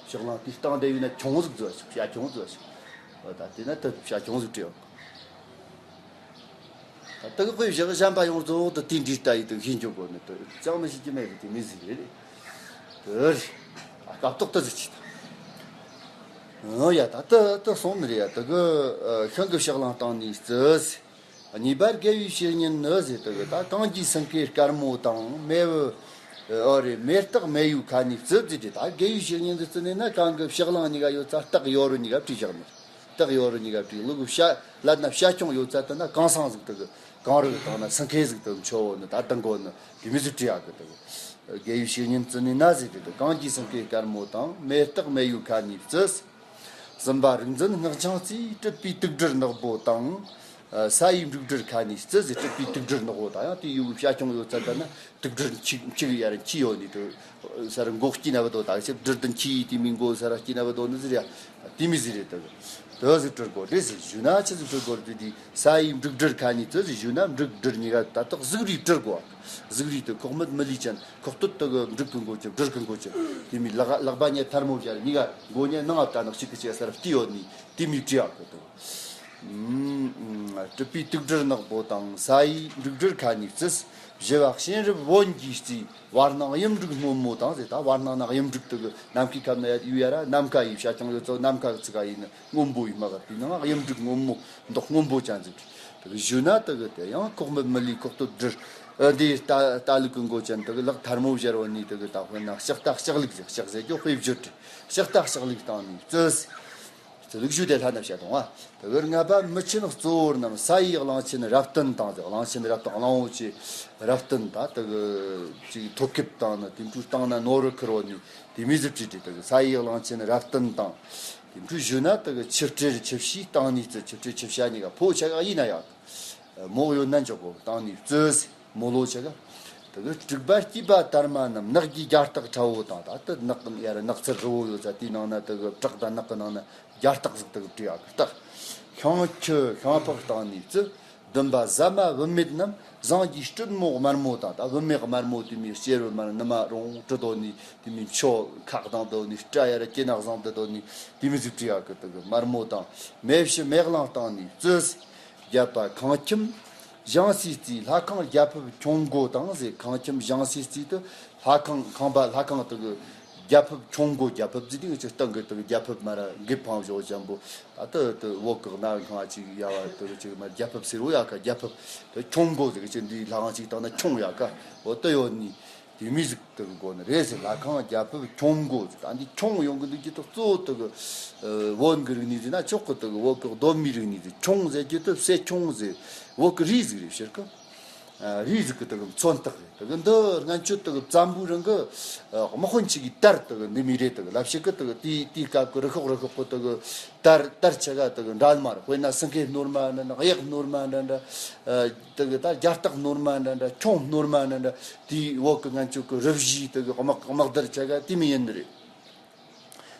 ཕྱི་གླང་དེའི་སྟེང་དེ་ཡོད་ན་ཁྱུང་ཟིག་བཟོས་ཤིག་བྱ་ཁྱུང་བཟོས་ཤིག་འོ་ད་དེ་ན་དེ་བྱ་ཁྱུང་ཟིག་བྲིས་ཡོད། ད་དེ་གི་དཔེ་བཞག་གཞན་པ་ཡོངས་རྫོགས་དེ་དེ་འདྲའི་ལྟ་ཡི་དེ་ཤེས་འཇོག་དགོས་ནི་དེ་ཅང་མི་ཤེས་ཀྱི་མེད་གི། དེ་མི་ཟིག་རེད། དེ་རེད། ཨ་སྐབས་ཐོག་ཏུ་ཟིག་ཅི་ད། ཨོ་ཡ་ད་དེ་དེ་སོང་ནི་རེད་ཡ། དེ་གི་ཤིང་གི་ཕྱི་གླང་སྟེང་ནས་བརྩི། གཉིས་པར་རྒྱལ་བའི་བཤེས་གཉེན་ནི་ཟེར། དེ་གི་ད་གངས་ཀྱི་སེང་གེ་དཀར་མོ་དང་། མེ་བུ་ཨོ་རེད། མེ་སྟག་མེ་ཡོས་ཁ་ནས་བརྩི་ཟེར་ཏེ། ད་རྒྱལ་བའི་བཤེས་གཉེན་ཟེར་ཙི་ནས་ན་གངས་ཀྱི་ཕྱི་གླང་གཉིས་ཀ་ཡོད་ས། སྟག་ཡོ་རུ་གཉིས་ཀ་བྲིས་བཞག་ནི། སྟག་ཡོ་རུ་གཉིས་ཀ་བྲིས། ལུག་བྱ་ལ་ན་བྱ་ཁྱུང་ཡོད་ས་དེ་ན་གངས་སེང་ཟིག་དེ་གི་གངས་རི་དང་ན་སེང་གེ་ཟིག་དེ་མཆོད་འོ་ནི། ད་དང་གོ་ནི་དེ་མི་ཟིག་བྲིས་ཡག་གི་དེ་གི། རྒྱལ་བའི་བཤེས་གཉེན་ཙི་ནས་ན་ཟེར་ཏེ། དེ་གངས་ཀྱི་སེང་གེ་དཀར་མོ་དང་། མེ་སྟག་མེ་ཡོས་ཁ་ནས་བརྩི། སྲིན་པོ་རིག་འཛིན་སྔགས་འཆང་རྩིས། སྲིད་པའི་དུག་སྦྲུལ་ནག་པོ་དང་། ས་ཡི་འབྲུག་སྦྲུལ་ཁ་ནས་བརྩི་ཟེར། སྲིད་པའི་དུག་སྦྲུལ་ནག་པོ་དང་། ཡང་དེ་ཡུལ་བྱ་ཁྱུང་ཡོད་ས་དེ་ན་དུག་སྦྲུལ་འཁྱིལ་འཁྱིལ་ཡར་འཁྱིལ་ཡོད་ནི་དེ། སར་མགོ་སྐྱིན་ན་བ་དོ། ད་ཆབ་སྦྲུལ་དུ་འཁྱིལ་ཡི་དེ་མི་མགོ་སར་སྐྱིན་ན་བ་དོ་ནི་ཟེར་ཡ། དེ་མི་ཟེར་རེད་དེ། དེ་ཟིག་བྲི་དགོས་རེད་ཟེར། ཞུ་ན་ཆི་ཟིག་བྲི་དགོས་རེད་དེ། ས་ཡི་འབྲུག་སྦྲུལ་ཁ་ནས་བརྩི་ཟེར། ཞུ་ན་འབྲུག་སྦྲུལ་གཉིས་ཀ་ད་དག་གཟུགས་རིས་བྲི་དགོས། གཟུགས་རིས་དེ་ཁོག་སྨད་མི་ལུས་ཅན། ཁོག་སྟོད་དེ་གི་འབྲུག་གི་མགོ་ཅན། སྦྲུལ་གི་མགོ་ཅན། དེ་མི་ལག་ལག་པ་གཉིས་ཐལ་མོ་སྦྱར། གཉིས་ཀ་མགོ་གཉིས་ནང་ང་ད་ནག་ཅིག་གི་ཅིག་སར་བལྟས་ཡོད་ནི་དེ་མི་བྲི་ཡག་གི་དེ། ཨུམ། སྲིད་པའི་དུག་སྦྲུལ་ནག་པོ་དང་། ས་ཡི་འབྲུག་སྦྲུལ་ཁ་ནས་བརྩི། བཞི་བ་གཤེན་རབ་བོན་གྱིས་རྩིས། བར་སྣང་གཡུ་འབྲུག་སྔོན་མོ་དང་ཟེར། ད་བར་སྣང་ན་གཡུ་འབྲུག་དེ་གི་ནམ་མཁའི་ཁམས་ན་ཡོད་ཡ་ར། ནམ་མཁའ་ཡི་བྱ་ཁྱུང་ཡོད་ཚོ་ནམ་མཁའ་གི་ཚུགས་ཀ་ཡིན་ནི། སྔོན་པོ་ཡི་སྨག་དེའི་ནང་གཡུ་འབྲུག་སྔོན་མོ་མདོག་སྔོན་པོ་ཅན་ཟིག་བྲིས། དེ་གི་ཞུ་ན་དེ་གི་དེ་ཡང་ཁོག་སྨད་མི་ལུས་ཁོག་སྟོད་སྦྲུལ། ཨ་འདི་རྟ་རྟ་ལུག་གི་མགོ་ཅན་དེ་གི་ལག་ཐལ་མོ་སྦྱར་བ་ནི་དེ་གི་ད་དཔེར་ན་ལྕགས་རྟ་ལྕགས་ལུག་ཟེར། ལྕགས་ཟེར་རྒྱུ་དཔེ་བརྗོད་བྲིས། ལྕགས་རྟ་ལྕགས་ལུག་སྟེང་ནས་བརྩི། བརྩི་ལུགས་ཞུ་དེ་ལྷ་ན་བྱ་དང་བ། དེ་གི་ལྔ་པ་མི་ཆེན་གཙོ་བོ་རྣམས། ས་ཡི་གླང་ཆེན་རབ་བརྟན་དང་ཟེར། གླང་ཆེན་རབ་བརྟན། གླང་པོ་ཆེ་རབ་བརྟན། ད་དེ་གི་ཅིག་ཐོ་ཁེབས་དང་ནི་དེ་འཕྲུལ་སྟེང་ན་ནོར་བུ་ཁུར་བ་ནི་དེ་མི་ཟིག་བྲིས་ཏེ། དེ་གི་ས་ཡི་གླང་ཆེན་རབ་བརྟན་དང་། དེ་འཕྲོས་ཞུས་ན་དེ་གི་ཆུ་སྤྲེལ་ཆུ་བྱའི་སྟེང་ནས་བརྩི། ཆུ་སྤྲེལ་ཆུ་བྱ་གཉིས་ཀ་ཕོ་ཆ་ག་ཡིན་ན་ཡག་གི། མོ་ཡོད་ན་འཇོག་གོ། སྟེང་ནས་བརྩི། མོ་ལོ་ཆ་ག། དེ་གི་དྲུག་པ་སྐྱེས་པ་དར་མ་རྣམས། ནགས་ཀྱི་རྒྱ་སྟག་ཁྲ་བོ་དང་། ད་དེ་ནགས་ཀྱི་ཡར་ནགས་ཚལ་རི་བོ་ཡོད་ས་དེའི་ནང་ན་དེ་གི་བྲག་དང་ནགས་ཀྱི་ནང་ན་ རྒྱ་སྟག་ཟིག་དག་བྲིས་ཡག་གི་སྟག། ཤིང་ཁྱི་ཤིང་ཕག་བཏང་ནས་བཙུད། ལྡུམ་པ་ཟ་མ་བུད་མེད་རྣམས། བཟང་གི་སྲིན་མོ་དམར་མོ་དང་། ད་བུད་མེད་དམར་མོ་དེ་མོ་གཅེར་བུ་དམར་ནུ་མ་རོང་བྲི་དོ་ནི་དེ་མོ་མཆོ་ཁ་གདང་དོ་ནི་སྐྲ་ཡར་སྐེ་ནག་བཟང་དུ་དོ་ནི་དེ་མོ་ཟིག་བྲིས་ཡག་གི་དག་དམར་མོ་དང་། མེ་ཕྱི་མེ་གླང་བཏང་ནས་བཙུད། བརྒྱད་པ་ཁང་ཁྱིམ་ཞང་སྲིད་རྩིས། ལྷ་ཁང་རྒྱ་ཕིབས་ཁྱུང་མགོ་དང་ཟེར། ཁང་ཁྱིམ་ཞང་སྲིད་རྩིས་དུ་ལྷ་ཁང་ཁང་པ་ལྷ་ཁང་དག་རྒྱ་ཕིབས་ཁྱུང་མགོ། རྒྱ་ཕིབས་ཟེར་དུས་ཅི་སྟེང་གི་དག་རྒྱ་ཕིབས་མར་འགེབས་འཕང་བཞོ་ཅན་པོ། ད་དུ་དུ་བོད་གི་གནའ་ཁང་ཅིག་ཡ་བ་དུ་ཅིག་མར་རྒྱ་ཕིབས་ཟེར་བོ་ཡ་ཀ་རྒྱ་ཕིབས་དུ་ཁྱུང་མགོ་ཟེར་གི་ཅི་འདི་ལྷ་ཁང་ཅིག་བཏང་ན་ཁྱུང་ཡ་ཀ་འོ་དུ་ཡོད་ནི། དེ་མོ་ཟིག་དག་གི་སྒོ་ནས་རེད་ཟེར། ལྷ་ཁང་རྒྱ་ཕིབས་ཁྱུང་མགོ་ཟེར། ད་འདི་ཁྱུང་ཡོང་གི་འདུག་རྒྱུ་དག་གཙོ་བོ་དག་གི་བོན་གི་རིག་གནས་ཟེར་ན་ཆོག་གི། དག་གི་བོད་གི་གདོད་མའི་རིག་གནས་ཟེར། ཁྱུང་ཟེར་རྒྱུ་དག་བསེ་ཁྱུང་ཟེར། བོད་གི་རུས་ཟིག་རེད་ཕྱིར་གི། རུས་ཟིག་གི་དག་གི་མཚོན་རྟགས་རེད། དག་གི་འདི་སྔན་ཆད་དག་གི་བཙན་པོའི་རིང་གི་དམག་དཔོན་ཅིག་གི་དར་དག་གི་འདི་མོ་རེད། དག་གི་ལབ་ཕྱི་གི་དག་གི་དེའི་དེའི་སྐབས་གི་རུ་ཤོག་རུ་ཤོག་གི་དག་གི་དར་དར་ཆ་ག་དག་གི་འདྲ་མ་རེད། དཔེར་ན་སེང་གེ་སྣོར་མ་འདྲ་འདྲ། གཡག་སྣོར་མ་འདྲ་འདྲ། དེ་གི་ད་རྒྱ་སྟག་སྣོར་མ་འདྲ་འདྲ། ཁྱུང་སྣོར་མ་འདྲ་འདྲ། དེའི་བོད་གི་སྔན་ཆད་གི་རུ་བཞིའི་དེ་གི་དམག་དམག་དར་ཆ་ག་དེ་མོ་ཡིན་ནི་རེད།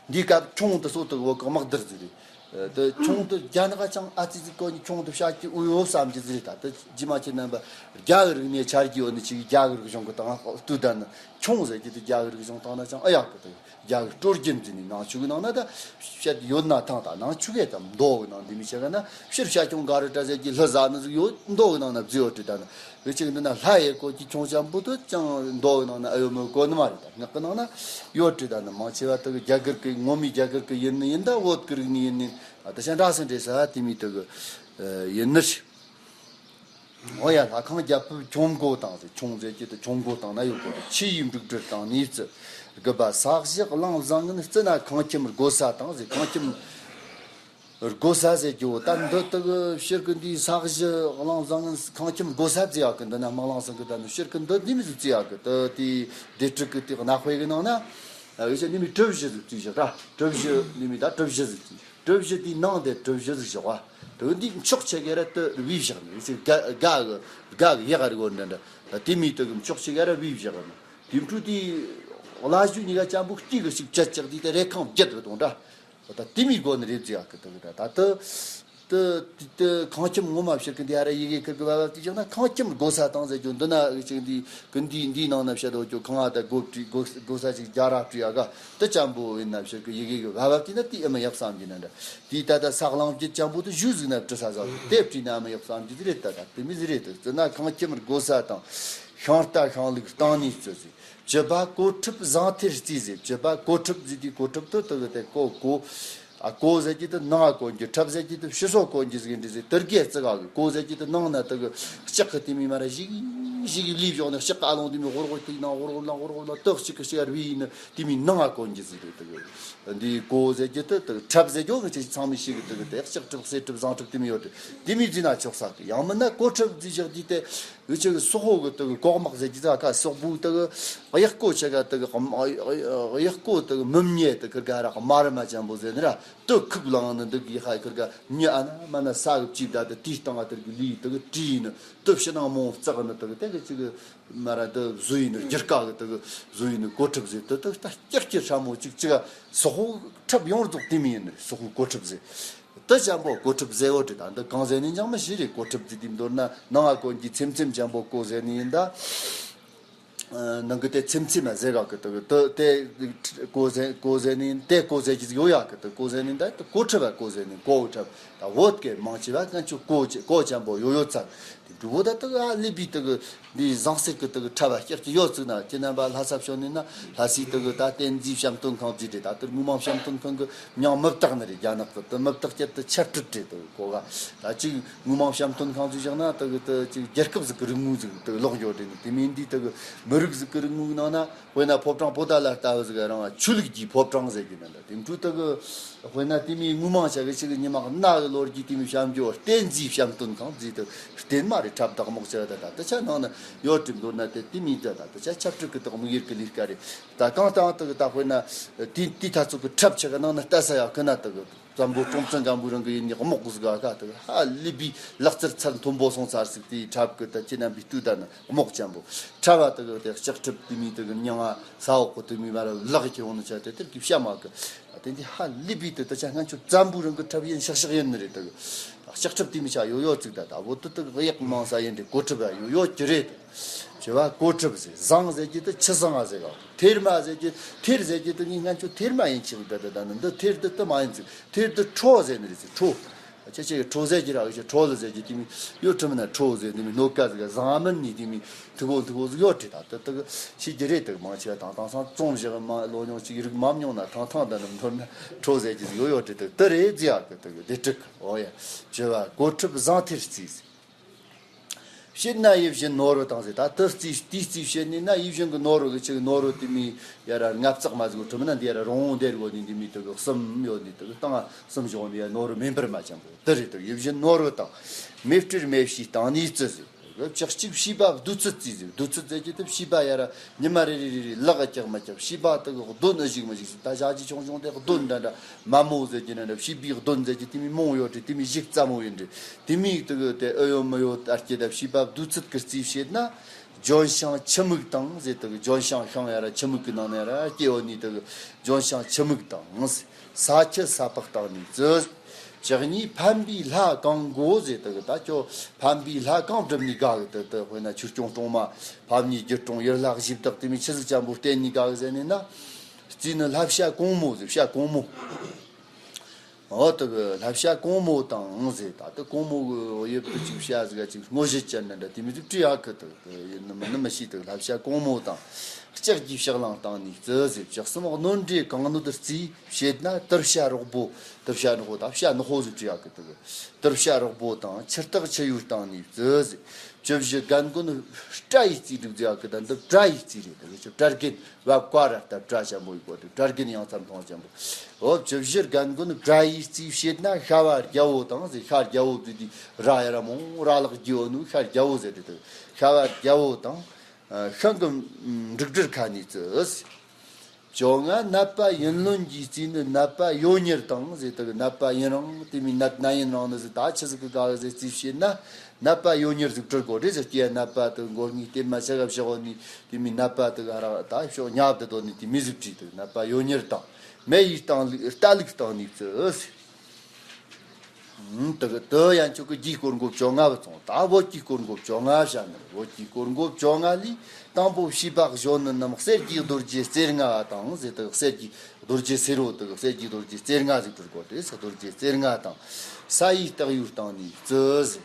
འདིའི་སྐབས་ཁྱུང་དེ་སོགས་དེ་གི་བོད་གི་དམག་དར་ཟིག་རེད། དེ་ཁྱུང་དེ་རྒྱ་ནག་ཅང་ཨ་ཙི་ཙི་གོ་ནི་ཁྱུང་དེ་བྱ་རྒྱུ་འུ་ཡོད་བསམ་གྱི་ཟིག་རེད། ད་དེ་རྗེས་མ་ཁྱེད་རྣམ་པ་རྒྱ་གི་རིག་གནས་ཆ་རྒྱུས་ཡོད་ནི་ཅིག་རྒྱ་གི་རིག་གཞུང་གི་སྟེང་ལྟོས་ད་ནི་ཁྱུང་ཟེར་རྒྱུ་དེ་རྒྱ་གི་རིག་གཞུང་སྟེང་ན་ཅང་ཨེ་ཡག་གི། དེ་རྒྱ་གི་སྲོལ་རྒྱུན་ཟེར་ནི་ནང་ཆོས་གི་ནང་ན་ད་བཤད་ཡོད་ན་ཐང་། ད་ནང་ཆོས་གི་ད་མདོ་གི་ནང་འདི་མོ་བྱས་ག་ན་ཕྱིར་བྱ་ཁྱུང་ག་རུ་བྲ་ཟེར་གྱི་ལྷ་ཟ་ནི་ཟིག་ཡོད། མདོ་གི་ནང་ན་བརྫིས་ཡོད་དྲི་ད་ནི། འུ་ཅག་འདི་ན་ལྷ་ཡི་གོ་གི་ཁྱུང་ཅན་པོ་དེ་ཅང་མདོ་གི་ནང་ན་ཨེ་ཡོད་མོད་གོ་ནི་མ་རེད། ད་སྔགས་གི་ནང་ན་ཡོད་དྲི་ད་ནི། མང་ཆེ་བ་དེ་གི་རྒྱ་གར་གི་ངོ་མའི་རྒྱ་གར་གི་ཡིན་ནི་ཡིན། ད་བོད་གི་རིག་གནས་ཡིན་ནི་ད་ཆ་འདྲ་སེ་འདྲ་ས་དེ་མོ་དེ་གི་ཡིན་ནི་རེད། འོ་ཡ། ལྷ་ཁང་རྒྱ་ཕིབས་ཁྱུང་མགོ་དང་ཟེར། ཁྱུང་ཟེར་གྱི་དེ་ཁྱུང་མགོ་དང་ན་ཡོད་གོ་དེ། ཆུ་ཡི་འབྲུག་སྦྲུལ་དང་ནི་བརྩི། དགུ་པ་ས་གཞི་གླིང་བཟང་ངན་བརྩི་ན། ཁང་ཁྱིམ་སྒོ་ས་དང་ཟེར། ཁང་ཁྱིམ་སྒོ་ས་ཟེར་རྒྱུ་བོ་ད་འདི་དག་ཕྱིར་གི་འདི་ས་གཞི་གླིང་བཟང་ངན་ཁང་ཁྱིམ་སྒོ་ས་བརྩི་ཡག་གི། འདི་ན་དམག་གླིང་ཟིང་གི་ད་ནི་ཕྱིར་གི་འདི་འདི་མོ་ཟིག་བརྩི་ཡག་གི། དེ་དེའི་སྡེ་སྲིད་གི་དེ་གནའ་དཔེ་གི་ནང་ན་འུ་ཅག་འདི་མོ་གྲུ་བཞི་ཟིག་བརྩི་བཞག་ར། གྲུ་བཞི་འདི་མོ་ད་གྲུ་བཞི་ཟིག་བརྩི། གྲུ་བཞི་དེའི་ནང་དེ་གྲུ་བཞི་ཟིག་བཞག་པ། དེ་འདི་ཕྱོགས་ཆ་ག་ར་དེ་བས་བཞག་ནས་ཟིག་ག་ག་གི་ག་གི་ཡག་རི་གོ་འདྲ་འདྲ། དེ་མོ་དེ་གི་ཕྱོགས་ཆ་ག་ར་བས་བཞག་ནས། དེ་འཕྲོ་དེ་བླ་གཞུ་གཉིས་ཀ་ཅན་པོ་གཅིག་གི་ཞིག་བཅད་བཅག་དེ་དེ་རེ་ཁང་བརྒྱད་གི་དང་འདྲ། ད་དེ་མོ་གོ་ནི་རེད་ཟེར་ཡག་གི། དེ་གི་ད་ད་དེ་དེ་དེ་ཁང་ཁྱིམ་ངོ་མ་ཕྱིར་གི་འདི་ཧ་ར་ཡི་གེ་ཁིར་གི་བ་བ་དེ་བཞག་ན་ཁང་ཁྱིམ་སྒོ་ས་དང་ཟེར་རྒྱུ་འདི་ན་ཅིག་འདི་གི་འདི་འདིའི་ནང་ན་བཤད་དོ་རྒྱུ་ཁང་ཨ་ད་སྒོ་བྲིས་སྒོ་སྒོ་ས་ཅིག་རྒྱ་ར་བྲིས་ཨ་ག་དེ་ཅན་པོ་ཡིན་ན་ཕྱིར་གི་ཡི་གེ་གི་བ་བ་དེ་ན་དེ་ཨེ་མ་ཡག་བསམ་གྱི་ན་འདྲ། དེ་ད་ད་ས་གླང་བརྒྱད་ཅན་པོ་དེ་གཞུ་ཟིག་ན་བྲི་ས་ཟ་དེ་བྲིས་ན་ཨེ་མ་ཡག་བསམ་གྱི་ཟིག་རེད། ད་ད་དེ་མོ་ཟིག་རེད། དེ་བརྩི་ན་ཁང་ཁྱིམ་སྒོ་ས་དང་ཤིང་རྟ་ཤིང་ལུག་བཏང་ནས་བརྩི་ཟིག་བཅུ་པ་གོ་ཁྲབ་བཟང་ཐེར་རྩིས་ཟེར། བཅུ་པ་གོ་ཁྲབ་ཟེར་དུས་གོ་ཁྲབ་དེ་དེ་གི་དེ་གོ་གོ། ཨ་གོ་ཟེར་གྱི་དེ་ནང་ཨ་གོན་རྒྱུ། ཁྲབ་ཟེར་གྱི་དེ་ཕྱི་སོ་གོན་རྒྱུ་ཟིག་འདྲ་ཟེར། དེ་གའི་རྩི་ག་གི་གོ་ཟེར་གྱི་དེ་ནང་ན་དེ་གི་ལྕགས་གི་དེ་མོ་མར་ཞིག་ཞིག་ལུས་བཞག་ནས་ལྕགས་གི་ཨ་ལོང་དེ་མོ་ཧོར་ཧོར་དེ་ནང་ཧོར་ཧོར་ལ་ཧོར་ཧོར་ལ་དེ་གཅིག་གི་ཤི་ཡར་བི་ཡིན་ནི་དེ་མོ་ནང་ཨ་གོན་རྒྱུ་ཟིག་རེད། དེ་གི་འདི་གོ་ཟེར་གྱི་དེ་དེ་ཁྲབ་ཟེར་རྒྱུ་གི་ཅིག་ཚང་མས་ཤེས་གི། དེ་གི་དེ་ལྕགས་ཁྲབ་གསེར་ཁྲབ་ཟངས་ཁྲབ་དེ་མོ་ཡོད་དེ་དེ་མོ་བརྩིས་ན་ཆོག་ས་གི། ཡང་མིན་ན་གོ་ཁྲབ་བརྩིས་བཞག་དུས་དེ། འུ་ཅག་གི་སོག་པོ་གི་དེ་གི་གོག་མག་ཟེར་གྱི་ད་ཀ་སོག་པོའི་དེ་གི་གཡག་ཀོ་ཆ་ག་དེ་གི་གཡག་ཀོ་དེ་གི་མི་མཉེ་དེ་ཁིར་ག་ར་དམར་མ་ཅན་པོ་ཟེར་ནི་ར། དེ་ཁུག་ལངས་ནི་འདི་གི་ཧ་ཁིར་ག་མྱི་ཨ་ན་མ་ན་ས་གི་བཅུད་ད་དེ་དེའི་སྟེང་ང་དེ་གི་ལུས་དེ་གི་བྲིས་ནི་དེ་ཕྱི་ནང་མོ་བརྩེགས་ནི་དེ་གི་དེ་གི་ཅིག་གི་མ་ར་དེ་བཟོ་ཡིན་ནི་རྒྱུ་སྐ་གི་དེ་གི་བཟོ་ཡིན་ནི་གོ་ཁྲབ་ཟེར། དེ་དེ་ད་སྐྱག་སྐྱག་ཧྲ་མོ་ཅིག་ཅིག་ག་སོག་པོ་ཁྲབ་ཡོངས་རྫོགས་དེ་མོ་ཡིན་ནི་སོག་པོའི་གོ་ཁྲབ་ཟེར། དེ་ཅན་པོ་གོ་ཁྲབ་ཟེར་བོ་དེ་ད་འདི་གང་ཟེར་ནི་ཅང་མི་ཤེས་རེད། གོ་ཁྲབ་ཟེར་དུས་མདོར་ན་ནང་ང་གོན་གྱི་ཚེམ་ཚེམ་ཅན་པོ་གོ་ཟེར་ནི་ཡིན་ད། ནང་གི་དེ་ཚེམ་ཚེམ་ཟེར་ག་གི་དེ་དེ་གོ་ཟེར་གོ་ཟེར་ནི་དེ་གོ་ཟེར་གྱི་ཡོད་ཡ་གི། དེ་གོ་ཟེར་ནི་ད་དེ་གོ་ཁྲབ་བ་གོ་ཟེར་ནི་གོ་ཁྲབ། ད་བོད་སྐད་མང་ཆེ་བ་ཀན་ཆུ་གོ་ཅེ་གོ་ཅན་པོ་ཡོད་ཡོད་ཚ། དེ་འབྲུ་བོ་ད་དེ་ཨ་ལི་པི་དེ་གི་འདི་ཟངས་གསེར་གི་དེ་གི་ཁྲབ་བ་སྐྱག་གི་ཡོད་ཚུགས་ན་ཁྱེད་རྣམ་པ་ལྷ་ས་ཕྱོགས་ནས་ན་ལྷ་སའི་དེ་གི་ད་བསྟན་འཛིན་བཤམས་སྟོན་ཁང་ཟེར་རེད། ད་དེ་དངོས་མང་བཤམས་སྟོན་ཁང་གི་མྱིང་མི་བཏགས་ནི་རེད། རྒྱ་ནག་གི་དེ་མི་བཏགས་ཀྱི་དེ་ཆབ་སྲིད་རེད། དེ་གོ་ག་ད་ཅིག་དངོས་མང་བཤམས་སྟོན་ཁང་ཟེར་བཞག་ན་དེ་གི་དེ་ཅིག་རྒྱལ་ཁབ་ཟིག་གི་རིག་དངོས་ཟིག་དེ་ལོག་འགྱོ་རེད་ནི། དེ་མིན་འདི་དེ་གི་མི་རིགས་ཟིག་གི་རིག་དངོས་ནང་ན། དཔེར་ན་ཕོ་བྲང་པོ་ཏཱ་ལ་ལྟ་བུ་ཟིག་རང་ཆོས་ལུགས་ཀྱི་ཕོ་བྲང་ཟེར་གྱི་ནི་འདྲ། དེ་འཕྲོ་དེ་གི་དཔེར་ན་དེ་མོའི་དངོས་མང་བྱ་གི་ཅིག་ཉི་མ་གནའ་གི་ལོ་རྒྱུས་དེ་མོའི་བཤམས་རྒྱུ་བསྟན་འཛིན་བཤམས་སྟོན་ཁང་ཟེར་དེ་བསྟན་མ་རེད། ཁྲབ་བདག་མོག་བྱ་ད་ད་དེ་ཆ་ནང་ན་ཡོད་དྲི་མདོར་ན་དེ་དེ་མིན་ད་ད་དེ་ཆ་ཆབ་སྲིད་གི་དག་དམིགས་ཡུལ་གི་ལས་ཀ་རེད། ད་གང་ལྟར་དེ་གི་ད་དཔེར་ན་དེ་དེ་ད་ཚོ་གི་ཁྲབ་ཆ་གི་ནང་ན་ལྟ་ས་ཡག་གི་ན་དེ་གི་བཙན་པོ་སྲོང་བཙན་སྒམ་པོའི་རིང་གི་ཡིན་ནི་རྨོག་ཟིག་ག་ད་གི་ཧ་ལས་པའི་ལག་རྩལ་ཚད་མཐོན་པོ་སོང་ཚར་ཟིག་དེའི་ཁྲབ་གི་ད་ཁྱེད་རྣམ་པའི་ལྟོས་ད་ནི་རྨོག་ཅན་པོ་ཁྲབ་བ་ད་གི་དེ་ལྕགས་ཁྲབ་དེ་མི་ད་གི་མྱང་ང་ས་འོག་གི་དེ་མི་མ་ར་ལག་གི་འོང་ནི་ཆ་དེ་དེར་གི་བཤད་མ་གི་དེ་འདི་ཧ་ལས་པའི་དེ་ད་ཆ་ང་ཚོ་བཙན་པོའི་རིང་གི་ཁྲབ་ཡིན་ཤག་ཤག་ཡིན་ནི་རེད། ད་གི་ལྕགས་ཁྲབ་དེ་མི་ཆ་ཡོད་ཡོད་ཙིག་ད་ད་བོ་དེ་ད་གི་གཡག་མང་ས་ཡིན་དེ་གོ་ཁྲབ་ཡོད་ཡོད་ཀྱི་རེད། བྱེ་བ་གོ་ཁྲབ་ཟེར། ཟངས་ཟེར་གྱི་དེ་ཆུ་ཟངས་ཟེར་ག་ཐེར་མ་ཟེར་གྱི་ཐེར་ཟེར་གྱི་དེ་ངས་ང་ཚོ་ཐེར་མ་ཡིན་ཆེ་ད་ད་ད་ནི་འདི་ཐེར་དེ་དེ་མ་ཡིན་ཚིག་ཐེར་དེ་ཁྲོ་ཟེར་ནི་རེད་ཚིག་ཁྲོ། ཁྱེད་ཆེ་ཁྲོ་ཟེར་གྱི་ར་ཁྱེད་ཁྲོ་ལ་ཟེར་གྱི་དེ་མི་ཡོད་ཁྲི་མི་ན་ཁྲོ་ཟེར་དེ་མི་སྣོད་ཀ་ཟེར་ག་ཟངས་མིན་ནི་དེ་མི་ཐུག་འོ་ཐུག་འོ་ཟིག་ཡོད་དེ་ད་དེ་དེ་ཤི་རྒྱུ་རེད། དེ་མང་ཆེ་བ་དང་དེང་སང་རྩོམ་བཞག་མ་ལོ་ཉུང་ཅིག་རིག་མ་མྱོང་ན་ཐང་ཐང་ད་ནི་མཐོར་ན་ཁྲོ་ཟེར་གྱི་ཟིག་ཡོད་ཡོད་དེ་དེ་དེ་རེད་ཟེར་ཡག་གི་དེ་གི་དེ་དྲུག་གི་འོ་ཡ། བྱེ་བ་གོ་ཁྲབ་ཟངས་ཐེར་རྩིས་ཟེར། བཤད་ན་ཡིད་བཞིན་ནོར་བུ་དང་ཟེར། ད་དེ་རྩིས་དེའི་རྩིས་བཤད་ནས་ན་ཡིད་བཞིན་གྱི་ནོར་བུ་གི་ཆེ་གི་ནོར་བུ་དེ་མི་ཡ་ར་ལྔ་བརྩེགས་མ་ཟིག་གི་ཁྲོམ་ན་འདི་ཡ་ར་རོང་བོ་འདེར་གོ་ནི་འདི་མི་དེ་གི་གསུམ་ཡོད་ནི་དེ་གི་སྟེང་ང་གསུམ་བཞག་ནི་ཡ་ནོར་བུ་མེ་འབར་མ་ཅན་པོ་དེ་རེད། དེ་ཡིད་བཞིན་ནོར་བུ་དང་མེ་སྤྲེལ་མེ་བྱའི་སྟེང་ནས་རྩི་ཟེར། ལྕགས་གཅིག་བྱིས་པ་བདུད་རྩི་རྩིས་ཟེར། བདུད་རྩི་ཟེར་གྱི་དེ་བྱིས་པ་ཡ་ར་ཉི་མ་རེ་རེ་རེ་རེ་ལག་ཀྱག་མ་ཀྱག་བྱིས་པ་དེ་གི་གདོན་ཨེ་ཞིག་མ་ཞིག་ད་ཞག་གི་ཆུང་ཆུང་དེ་གདོན་འདྲ་འདྲ་མ་མོ་ཟེར་གྱི་འདྲ་འདྲ་བྱིས་པའི་གདོན་ཟེར་གྱི་དེ་མི་མོ་ཡོད་དེ་དེ་མི་ཞིག་རྩ་མོ་ཡིན་འདྲ། དེ་མིག་དེ་གི་དེ་ཨེ་ཡོད་མི་ཡོད་ཨར་སྐྱེ་ད་བྱིས་པ་བདུད་རྩི་གི་རྩིས་བྱེད་ན། ལྗོན་ཤིང་ཆུ་མིག་དང་ཟེར། དེ་གི་ལྗོན་ཤིང་ཤིང་ཡ་ར་ཆུ་མིག་གི་ནང་ན་ཡ་ར་སྐྱེ་ཡོད་ནི་དེ་གི་ལྗོན་ཤིང་ཆུ་མིག་དང་། ས་ཁྱི་ས་ཕག་དང་ནི་རྩི། བཅུ་གཉིས་ཕམ་པའི་ལྷ་གང་དགོས་ཟེར། དེ་གི་ད་ཁྱོད་ཕམ་པའི་ལྷ་གང་སྒྲུབ་ནི་དགའ་གི་དེ་དེ་དཔེར་ན་ཆོས་སྐྱོང་སྲུང་མ་ཕམ་ཉེས་རྒྱུ་སྲུང་ཡུལ་ལྷ་གཞི་བདག་དེ་མི་ཆི་ཟིག་ཅན་པོ་བསྟེན་ནི་དགའ་གི་ཟེར་ནི་ན། རྩིས་ནི་ལྷ་བྱ་གོང་མོ་ཟེར། བྱ་གོང་མོ། འོ་དེ་གི་ལྷ་བྱ་གོང་མོ་དང་ཟེར། ད་དེ་གོང་མོ་གི་དབྱིབས་དེ་ཅིག་བྱ་ཟིག་ག་ཅིག་སྔོ་ཞིད་ཅན་འདྲ་འདྲ་དེ་མི་ཟིག་བྲིས་ཡག་གི་དེ་ཡིན་ནི་མིན་ནི་མི་ཤེས། དེ་གི་ལྷ་བྱ་གོང་མོ་དང་ལྕགས་ཀྱི་ཕྱག་ལེན་བཏང་ནས་རྩི་ཟེར། བཅུ་གསུམ་གནོད་འདྲེ་གང་གནོད་རྩིས་བྱེད་ན། དུར་བྱ་རོག་པོ། དུར་བྱ་ནག་པོ་ད་བྱ་ནག་པོ་ཟིག་བྲིས་ཡག་གི་དེ་གི་དུར་བྱ་རོག་པོ་དང་ཆུ་སྟག་ཆུ་ཡུར་བཏང་ནས་རྩི་ཟེར། བཅུ་བཞི་རྒན་རྒོན་སྤྲ་ཡི་རྩིས་སྒྲིག་ཟེར་ཡག་གི་ད་འདི་སྤྲ་ཡི་རྩིས་རེད། དེ་གི་ཆུ་སྤྲ་རྒན། བབ་ཀ་ར་ལྟར་སྤྲ་ཅན་པོ་ཡི་གོ་དེ་སྤྲ་རྒན་ཡང་ཚ་མཐོང་ཅན་པོ། འོ་བཅུ་བཞི་རྒན་རྒོན་སྤྲ་ཡི་རྩིས་བྱེད་ན། ཤ་བ་རྒྱལ་པོ་དང་ཟེར། ཤ་རྒྱལ་པོ་དེ་དེ་ར་ཡ་ར་མོ་ར་ལག་རྒྱུ་བོ་ནུ་ཤ་རྒྱལ་པོ་ཟེར་དེ་དེ་ཤ་བ་རྒྱལ་པོ་དང་། ཤིང་གི་འབྲུག་སྦྲུལ་ཁ་ནས་རྩི། བཅོ་ལྔ་ནད་པ་ཡིན་རློན་གྱི་རྩིས་ནི། ནད་པ་ཡོད་ཉེར་དང་ཟེར། དེ་གི་ནད་པ་ཡིན་རང་དེ་མི་ནད་ན་ཡིན་རང་ནི་ཟེར། ད་ཆི་ཟིག་གི་ག་གི་ཟེར་རྩིས་བྱེད་ན། ནད་པ་ཡོད་ཉེར་ཟིག་བྲི་དགོས་རེད་ཟེར། སྐྱེ་ནད་པ་དེ་མགོ་སྔས་བསྟན་མ་ཆ་ག་བཞག་ནི་དེ་མི་ནད་པ་དེ་ག་ར་ད་ཤོག་ཉབ་དེ་དོ་ནི་དེ་མི་ཟིག་བྲིས། དེ་ནད་པ་ཡོད་ཉེར་དང་མེ་ཡི་རྟ་ལུག་རྟ་ལུག་བཏང་ནི་རྩི། དེ་གི་དེ་ཡན་ཆོད་གི་རྒྱུའི་སྐོར་འགོ་བཅོ་ལྔ་བུ་ཚང་། ད་བོད་ཀྱི་སྐོར་འགོ་བཅོ་ལྔ་བཤད་ནི། བོད་ཀྱི་སྐོར་འགོ་བཅོ་ལྔ་ལས་དང་པོ་བྱིས་པ་གཞོན་ནུ་རྣམས་གསེར་གྱི་རྡོ་རྗེ་རྩེ་ལྔ་དང་ཟེར། དེ་གི་གསེར་གྱི་རྡོ་རྗེ་སེར་པོ་དེ་གི་གསེར་གྱི་རྡོ་རྗེ་རྩེ་ལྔ་ཟིག་བྲི་དགོས་ཏེ་ཟེར། རྡོ་རྗེ་རྩེ་ལྔ་དང་། ས་ཡི་སྟག་ཡུར་བཏང་ནས་རྩི་ཟེར།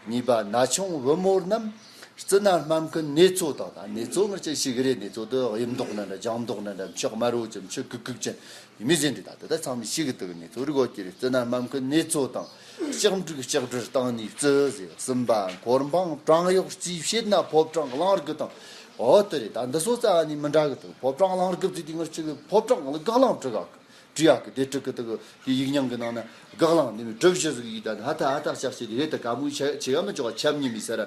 གཉིས་པ་ན་ཆུང་བུ་མོ་རྣམས་རྩི་ན་སྨན་ཁུན་ནེ་ཙོ་དང་། ད་ནེ་ཙོ་ངར་ཅི་ཞིག་རེད། ནེ་ཙོ་དེ་དབྱིབས་མདོག་ན་འདྲ་ལྗང་མདོག་ན་འདྲ་མཆོག་དམར་པོ་ཅན་མཆོག་གུག་གུག་ཅན་མི་ཟེར་འདི་ད་དེ་ད་ཚང་མས་ཤེས་གི་དེ་གི་ནེ་ཙོ་རིག་གོ་ཀྱི་རེད། རྩི་ན་སྨན་ཁུན་ནེ་ཙོ་དང་། ལྕགས་འབྲུག་ལྕགས་སྦྲུལ་བཏང་ནས་རྩི་ཟེར། གསུམ་པ་འཁོར་འབངས་བྲང་གཡོག་རྩིས་བྱེད་ན། ཕོ་བྲང་གླང་རྒོད་དང་། འོ་དེ་རེད། ད་འདི་སོ་རྩ་བ་ནས་མི་འདྲ་གི་དེ་གི་ཕོ་བྲང་གླང་རྒོད་ཟེར་དེ་ངར་ཅི་གི་ཕོ་བྲང་གི་སྒེག་གླང་བྲི་ག་གི་བྲིས་ཡག་གི་དེ་དྲུག་གི་དེ་གི་དེ་ཡིག་རྙིང་གི་ནང་ན་སྒེག་གླང་འདི་མི་གྲུ་བཞི་ཟིག་ཡིག་ད་ནི་ཧ་ད་ཧ་ད་ལྕགས་ཤེད་དེ་རེད། ད་ག་མོའི་ཆ་ཆེ་ག་མི་ཆོག་ག་ཆམ་ཉི་མི་ས་ར་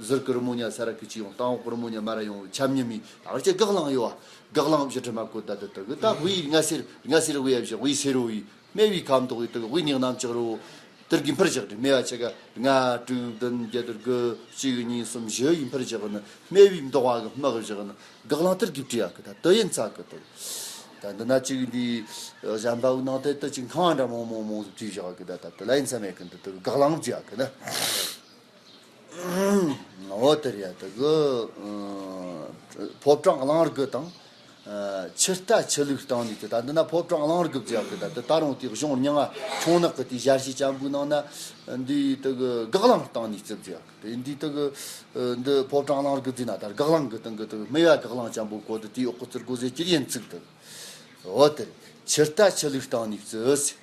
ཟུར་གི་རི་མོ་ཉ་ས་ར་གི་ཅི་ཡོང་། སྟེང་འོག་གི་རི་མོ་ཉ་མ་ར་ཡོང་ཆམ་ཉི་མི་ད་ག་ཅི་སྒེག་གླང་ཡོད་བ། སྒེག་གླང་བཞི་ཁྲི་མ་བཀོད་ད་དེ་དེ་གི་ད་དབུའི་ལྔ་སེར་ལྔ་སེར་དབུ་ཡ་བཞི། དབུའི་སེར་པོ་ཡི་སྨེ་བའི་ཁ་མདོག་ཡི་དེ་གི་དབུའི་ནི་གནམ་ལྕགས་རི་བོ། དེར་གི་འཕུར་བཞག་དེ་སྨེ་བ་ཆ་ག་ལྔ་དྲུག་བདུན་བརྒྱད་དེར་གི་གཅིག་གཉིས་གསུམ་བཞི་ཡི་འཕུར་བཞག་ནི་སྨེ་བའི་མདོག་བ་གི་དམག་བཞག་ནི་སྒེག་གླང་དེར་གི་བྲིས་ཡག་གི་ད་དེ་ཡིན་ཚ་གི་དེ། ད་འདི་ན་གཅིག་འདི་གཞན་པ་བོ་ནང་དེ་དེ་གཅིག་ཁང་འདྲ་མང་མང་མང་ཟིག་བྲིས་བཞག་གི་ད་ད་དེ་ལ་ཡིན་ཚ་མེད་གི་འདི་དེ་སྒེག་གླང་བྲིས་ཡག་གི་ན། འོ་དེ་རེད་ཡ། དེ་གི་ཕོ་བྲང་གླང་རྒོད་དང་། ཆུ་རྟ་ཆུ་ལུག་བཏང་ནས་དེ་ད་འདི་ན་ཕོ་བྲང་གླང་རྒོད་ཟེར་ཡག་གི་ད་དེ་ད་རུང་དེ་གཞུང་རྙིང་བ་ཁྱུང་ནག་གི་དེའི་ཞལ་ཤེས་ཅན་པོའི་ནང་ན་འདི་དེ་གི་སྒེག་གླང་བཏང་ནས་རྩིས་ཟེར་ཡག་གི་དེ་འདི་དེ་གི་འདི་ཕོ་བྲང་གླང་རྒོད་ཟེར་ན་ད་སྒེག་གླང་གི་སྟེང་གི་དེ་གི་སྨེ་བ་སྒེག་གླང་ཅན་པོ་བཀོད་དེ་དེའི་འོག་གི་རྩི་དགོས་ཟེར་གྱི་ཡིན་ཚིག་དེ། འོ་དེ་ཆུ་རྟ་ཆུ་ལུག་བཏང་ནས་རྩིས།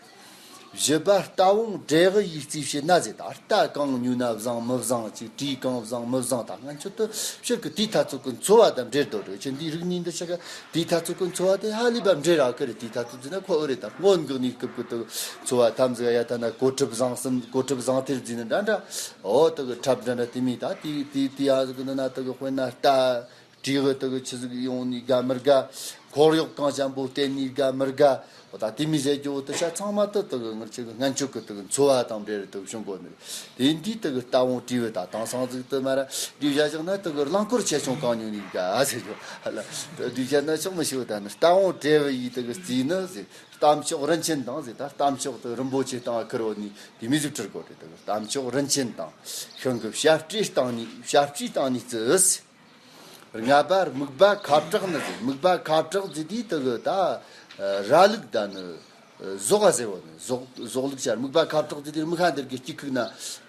བཞི་པ་རྟ་བོང་འབྲས་གི་ཡིག་རྩིས་བྱེད་ན་ཟེར། ད་རྟ་གང་ཉོས་ན་བཟང་མི་བཟང་ཅིག་དྲི་གང་བཟང་མི་བཟང་། ད་ང་ཚོ་དུ་ཕྱིར་གི་དེའི་ཐ་ཚོད་གི་འཚོ་བ་དང་འབྲེལ་དོ་རེད། ཁྱེད་འདིའི་རིག་གནས་འདི་ཆ་ག་དེའི་ཐ་ཚོད་གི་འཚོ་བ་དེ་ཧ་ལས་པ་འབྲེལ་རག་གི་རེད། དེའི་ཐ་ཚོད་ཟིན་ན་ཁོ་ཨེ་རེད། ད་སྔོན་འགོག་ནས་སྐབས་གི་དུ་འཚོ་བ་ཐམས་ཅད་ཡ་ཐ་ན་གོ་ཁྲབ་བཟང་སམ་གོ་ཁྲབ་བཟང་ཐེར་ཟིན་ན་འདྲ་འདྲ། འོ་དུ་གི་ཁྲབ་འདྲ་འདྲ་དེ་མི་ད་དེ་དེ་དེ་ཡ་གི་ནི་ན་དུ་གི་དཔེར་ན་རྟ། བྲིས་གི་དེ་གི་ཆི་ཟིག་ཡོང་ནི་དགའ་མི་དགའ། འཁོར་གཡོག་གང་ཅན་པོ་བསྟེན་ནི་དགའ་མི་དགའ། འོ་ད་དེ་མི་ཟེར་རྒྱུ་བོ་དེ་ཆ་ཚང་མ་དེ་དེ་གི་ང་ཆི་གི་སྔན་ཆད་གི་དེ་གི་འཚོ་བ་དང་འབྲེལ་དེ་གི་བྱུང་གོ་ནི་རེད། དེ་འདི་དེ་གི་རྟ་བོང་བྲིས་བོ་ད་དེང་སང་ཟིག་དེ་མ་ར་བྲིས་བཞག་བཞག་ན་དེ་གི་རླངས་འཁོར་ཆེ་ཆུང་གང་ཉོ་ནི་དགའ་ཟེར་རྒྱུ་ཧ་ལ། དེ་བྲིས་བཞག་ན་ཆོག་མི་ཤེས་བོ་ད་ནི་རྟ་བོང་བྲིས་བོ་ཡི་དེ་གི་རྩིས་ནི་ཟེར། རྟ་མཆོག་རིན་ཆེན་དང་ཟེར། ད་རྟ་མཆོག་དེ་རིན་པོ་ཆེ་དང་ཁུར་བོ་ནི་དེ་མི་ཟིག་བྲིས་གོ་རེད། དེ་གི་རྟ་མཆོག་རིན་ཆེན་དང་ཤིང་གི་བྱ་སྤྲེལ་བཏང་ནི་བྱ་སྤྲེལ་བཏང་ནི་རྩིས། ལྔ་པ་སྨུག་པ་ཁབ་བྲག་ནི་ཟེར། སྨུག་པ་ཁབ་བྲག་ཟེར་དུས་དེ་གི་ད་ར་ལུག་ད་ནི་ཟོག་ག་ཟེར་བ་ནི་ཟོག་ཟོག་ལུག་ཆར་སྨུག་པ་ཁབ་བྲག་ཟེར་དུས་སྨུག་ཁ་འདིར་གི་སྐྱི་ཁུག་ན་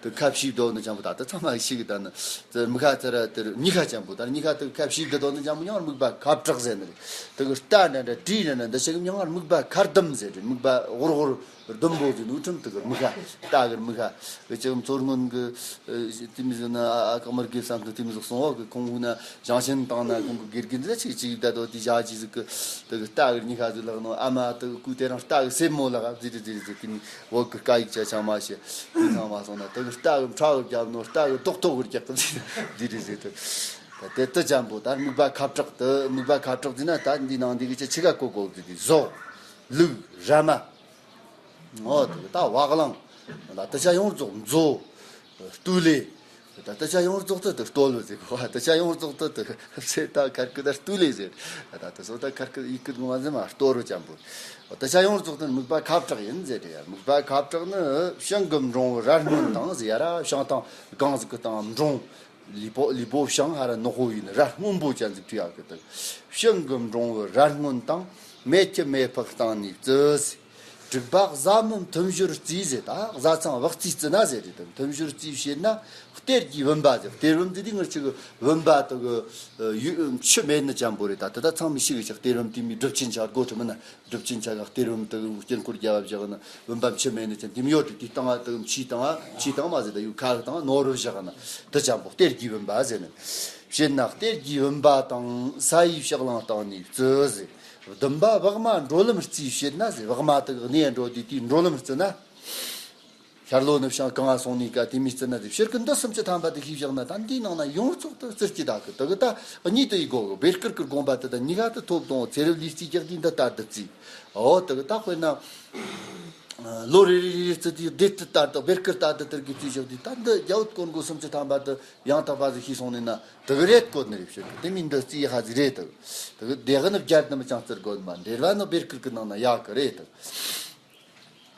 དེ་ཁ་ཕྱིས་བསྡོ་ནི་ཅན་པོ་ད་ལྟ་ཚང་མ་ཤི་གི་ད་ནི་དེ་སྨུག་ཁ་ཚར་དེར་གཉིས་ཁ་ཅན་པོ་ད་གཉིས་ཁ་དེ་ཁ་ཕྱིས་བསྡོ་ནི་ཅན་པོ་ཡང་སྨུག་པ་ཁབ་བྲག་ཟེར་ནི་རེད། དེ་གི་རྟ་འདྲ་འདྲ་བྲིས་འདྲ་འདྲ་འདི་ཞིག་ཡང་སྨུག་པ་ཁ་ཟླུམ་ཟེར་རེད། སྨུག་པ་ཧོར་ཧོར་ཟླུམ་པོ་ཟེར་ནོ་ཁྲིམས་དེ་གི་སྨུག་ཁ་རྟ་གི་སྨུག་ཁ་གི་ཅིག་མཚོ་སྔོན་གི་ཨ་དེ་མི་ཟེར་ན་ཨ་ཨ་ཀག་མར་གི་བསམ་དུ་དེ་མི་ཟིག་སོང་བ་གི་ཁོང་ཧུ་ན་ཞང་ཆེན་བཏང་ན་ཁོང་གི་དགེ་རྒན་ཟེར་ཅིག་ཅིག་ད་དོ་དེ་བཞག་ཅིག་ཟིག་གི་དེ་གི་རྟ་གི་གཉིས་ཁ་ཟིག་ལག་ནོ་ཨ་མ་དེ་གི་སྐུ་དེ་རང་རྟ་གི་སེན་མོ་ལག་ཟིག་ཟིག་ཟིག་ཟིག་དེ་མི་བོད་གི་སྐད་ཡིག་ཆ་ཚང་མ་ཤེས་དེ་ཚང་མ་སོང་ན་དེ་གི་རྟ་གི་ཁྲག་གི་རྒྱབ་ནོ་རྟ་གི་རྡོག་ཐོག་གི་རྒྱབ་གི་ཟིག་ཟིག་ཟིག་དེ་དེ་དེ་ཅན་པོ་ད་སྨུག་པ་ཁབ་བྲག་དེ་སྨུག་པ་ཁབ་བྲག་ཟེར་ན་ད་འདི་ནང་འདི་གི་ཆ་ཆི་ག་གོ་གོ་ཟིག་དེ་ཟོག་ལུག་ར་མ། ཨོ་དེ་ད་བ་གླང་། ད་དེ་ཆ་ཡོངས་རྫོགས་མཛོ། སྟོད་ལས། ད་དེ་ཆ་ཡོངས་རྫོགས་དེ་དེ་སྟོད་ལས་ཟེར་གོ། དེ་ཆ་ཡོངས་རྫོགས་དེ་དེ་ཚེ་ད་ཁར་ཁུ་ད་སྟོད་ལས་ཟེར། ད་དེ་སོ་ད་ཁར་ཁུ་ཡི་ཁུ་ངོ་ཟེར་མ་སྟོད་རོ་ཅན་པོ། དེ་ཆ་ཡོངས་རྫོགས་དེ་སྨུག་པ་ཁབ་བྲག་ཡིན་ཟེར་ཡ། སྨུག་པ་ཁབ་བྲག་ནི་ཤིང་གི་འབྲོང་བུ་ར་སྔོན་དང་ཟེར་ཡ་ར་བྱང་ཐང་གངས་ཟིག་གི་སྟེང་འབྲོང་། ལུས་པོ་ལུས་པོ་བྱང་ཧ་ར་ནག་པོ་ཡིན། ར་སྔོན་པོ་ཅན་ཟིག་བྲིས་ཡག་གི་དང་། ཤིང་གི་འབྲོང་བུ་ར་སྔོན་དང་། མེ་ཁྱི་མེ་ཕག་བཏང་ནས་བརྩིས། དྲུག་པ་བཟའ་མི་མཐུན་སྦྱོར་རྩིས་ཟེར། ད་བཟའ་ཚང་བག་རྩིས་བརྩི་ན་ཟེར་རེད་དང་། མཐུན་སྦྱོར་རྩིས་བྱེད་ན་གཏེར་གྱི་བུམ་པ་ཟེར། གཏེར་བུམ་འདི་དེ་ངར་ཆི་གི་བུམ་པ་དེ་གི་ཡུ་མཆུ་མེད་ནི་ཅན་པོ་རེད། ད་དེ་ད་ཚང་མི་ཤེས་གི་ཆག་གཏེར་བུམ་དེ་མི་སྒྲུབ་ཆེན་ཆག་སྒོ་ཐུབ་མིན་ན། སྒྲུབ་ཆེན་ཆ་ག་གཏེར་བུམ་དེ་དཀྱིལ་འཁོར་རྒྱབ་བཞག་ན་བུམ་པ་མཆུ་མེད་ནི་ཅན་དེ་མི་ཡོད་དེ། དེའི་སྟེང་ང་དེ་མཆིས་སྟེང་ང་མཆིས་སྟེང་མ་ཟེར། ད་ཡུ་ཁ་གི་སྟེང་ང་ནོར་རུ་བཞག་ན་དེ་ཅན་པོ་གཏེར་གྱི་བུམ་པ་ཟེར་ནི། བྱེད་ན་གཏེར་གྱི་བུམ་པ་དང་ས་ཡི་ཕྱག་ལེན་བཏང་ནས་བརྩིས་ཟེར། བདུན་པ་བག་མ་འགྲོ་ལམ་རྩིས་བྱེད་ན་ཟེར། བག་མ་དེ་གི་གནས་འགྲོ་དུས་དེའི་འགྲོ་ལམ་བརྩིས་ན། ཤར་ལྷོ་ནུབ་བྱང་གང་ང་སོང་ནས་ཀ་དེ་མི་བརྩིས་ན་དེ་ཕྱིར་གི་འདི་སུམ་ཅུ་ཐམ་པ་དེ་ཤེས་བཞག་ན་ད་འདིའི་ནང་ན་ཡོངས་རྫོགས་དུ་རྩིས་ཀྱི་ད་གི་དེ་གི་ད་གཉིས་དུ་ཡི་གོ་གི་བེར་སྐུར་གི་དགོངས་པ་དེ་ད་གཉིས་ཀ་དུ་ཐོབ་དང་། ཚེ་རབས་ལུས་རྩིས་རྒྱག་དུས་འདི་ལྟར་དུ་རྩིས། འོ་དེ་གི་ད་དཔེར་ན། ལོ་རེ་རེ་རེ་རེ་རྩི་དུས་སྡེ་སྲིད་ལྟར་དུ་བེར་སྐུར་ལྟར་དུ་དེར་གི་རྩིས་བཞག་དུས་ད་འདི་རྒྱ་བོད་ཀོན་གོ་སུམ་ཅུ་ཐམ་པ་དུ་ཡང་དག་པ་ཟིག་ཤེས་སོང་ནས་ན་དེ་གི་རེད་གོ་ནི་རེད། ཕྱིར་གི་དེ་མིན་འདི་རྩིས་ཧ་ཟིག་རེད། དེ་གི་དེ་གི་ནི་བརྒྱ་དུ་མི་ཅང་རྩིར་གོ་ནི་མ། འབྲེལ་བ་ནི་བེར་སྐུར་གི་ནང་ན་ཡག་གི་རེད། དེ་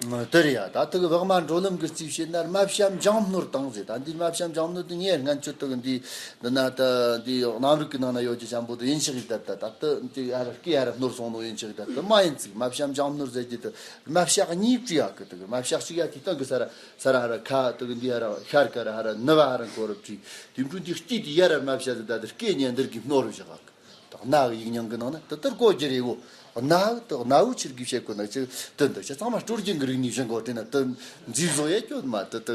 དེ་རེད་ཡ། ད་དེ་གི་བག་མ་འགྲོ་ལམ་གི་རྩིས་བྱེད་ན་རྨ་བྱ་འབྱམས་ནོར་དང་ཟེར། ད་འདི་རྨ་བྱ་འབྱམས་ནོར་དེ་ངས་སྔན་ཆད་དེ་གི་འདི་འདི་ན་ད་འདི་གནམ་རིག་གི་ནང་ན་ཡོད་ཀྱི་ཅན་པོ་དེ་ཡིན་ཤག་ཡིན། ད་ད་ད་དེ་འདི་ཧ་ར་སྐེ་ཧ་ར་ནོར་སོང་ནོ་ཡིན་ཤག་ཡིན། ད་དེ་མ་ཡིན་ཚིག་རྨ་བྱ་འབྱམས་ནོར་ཟེར་གྱི་དེ་རྨ་བྱ་གཉིས་བྲིས་ཡག་གི། དེ་གི་རྨ་བྱ་གཅིག་ཡ་དེ་སྟེང་གི་ས་ར་ས་ར་ཧ་ར་ཁ་དེ་གི་འདི་ཧ་ར་ཤར་ཁ་ར་ཧ་ར་ནུབ་ཧ་ར་འཁོར་བྲིས། དེ་འཕྲོ་འདི་སྐྱིད་དེ་ཡ་ར་རྨ་བྱ་ཟེར། ད་དེ་སྐེ་ཉན་འདིར་གི་ནོར་བཞག་གི། ད་གནའ་གི་ཡིག་རྙིང་གི་ནང་ན་དེ་ལྟར་གོ་རྒྱུ་རེད་བོ། གནའ་གི་དེ་གནའ་བོ་ཆི་གི་བཤད་གོ་ན་ཅི་དེ་འདི་ཆ་ཚང་མ་སྲོལ་རྒྱུན་གི་རིག་གནས་བཞིན་གོ་དྲན་ན་དེ་མཛེས་བཟོ་ཡས་སྐྱོན་མ། དེ་དེ་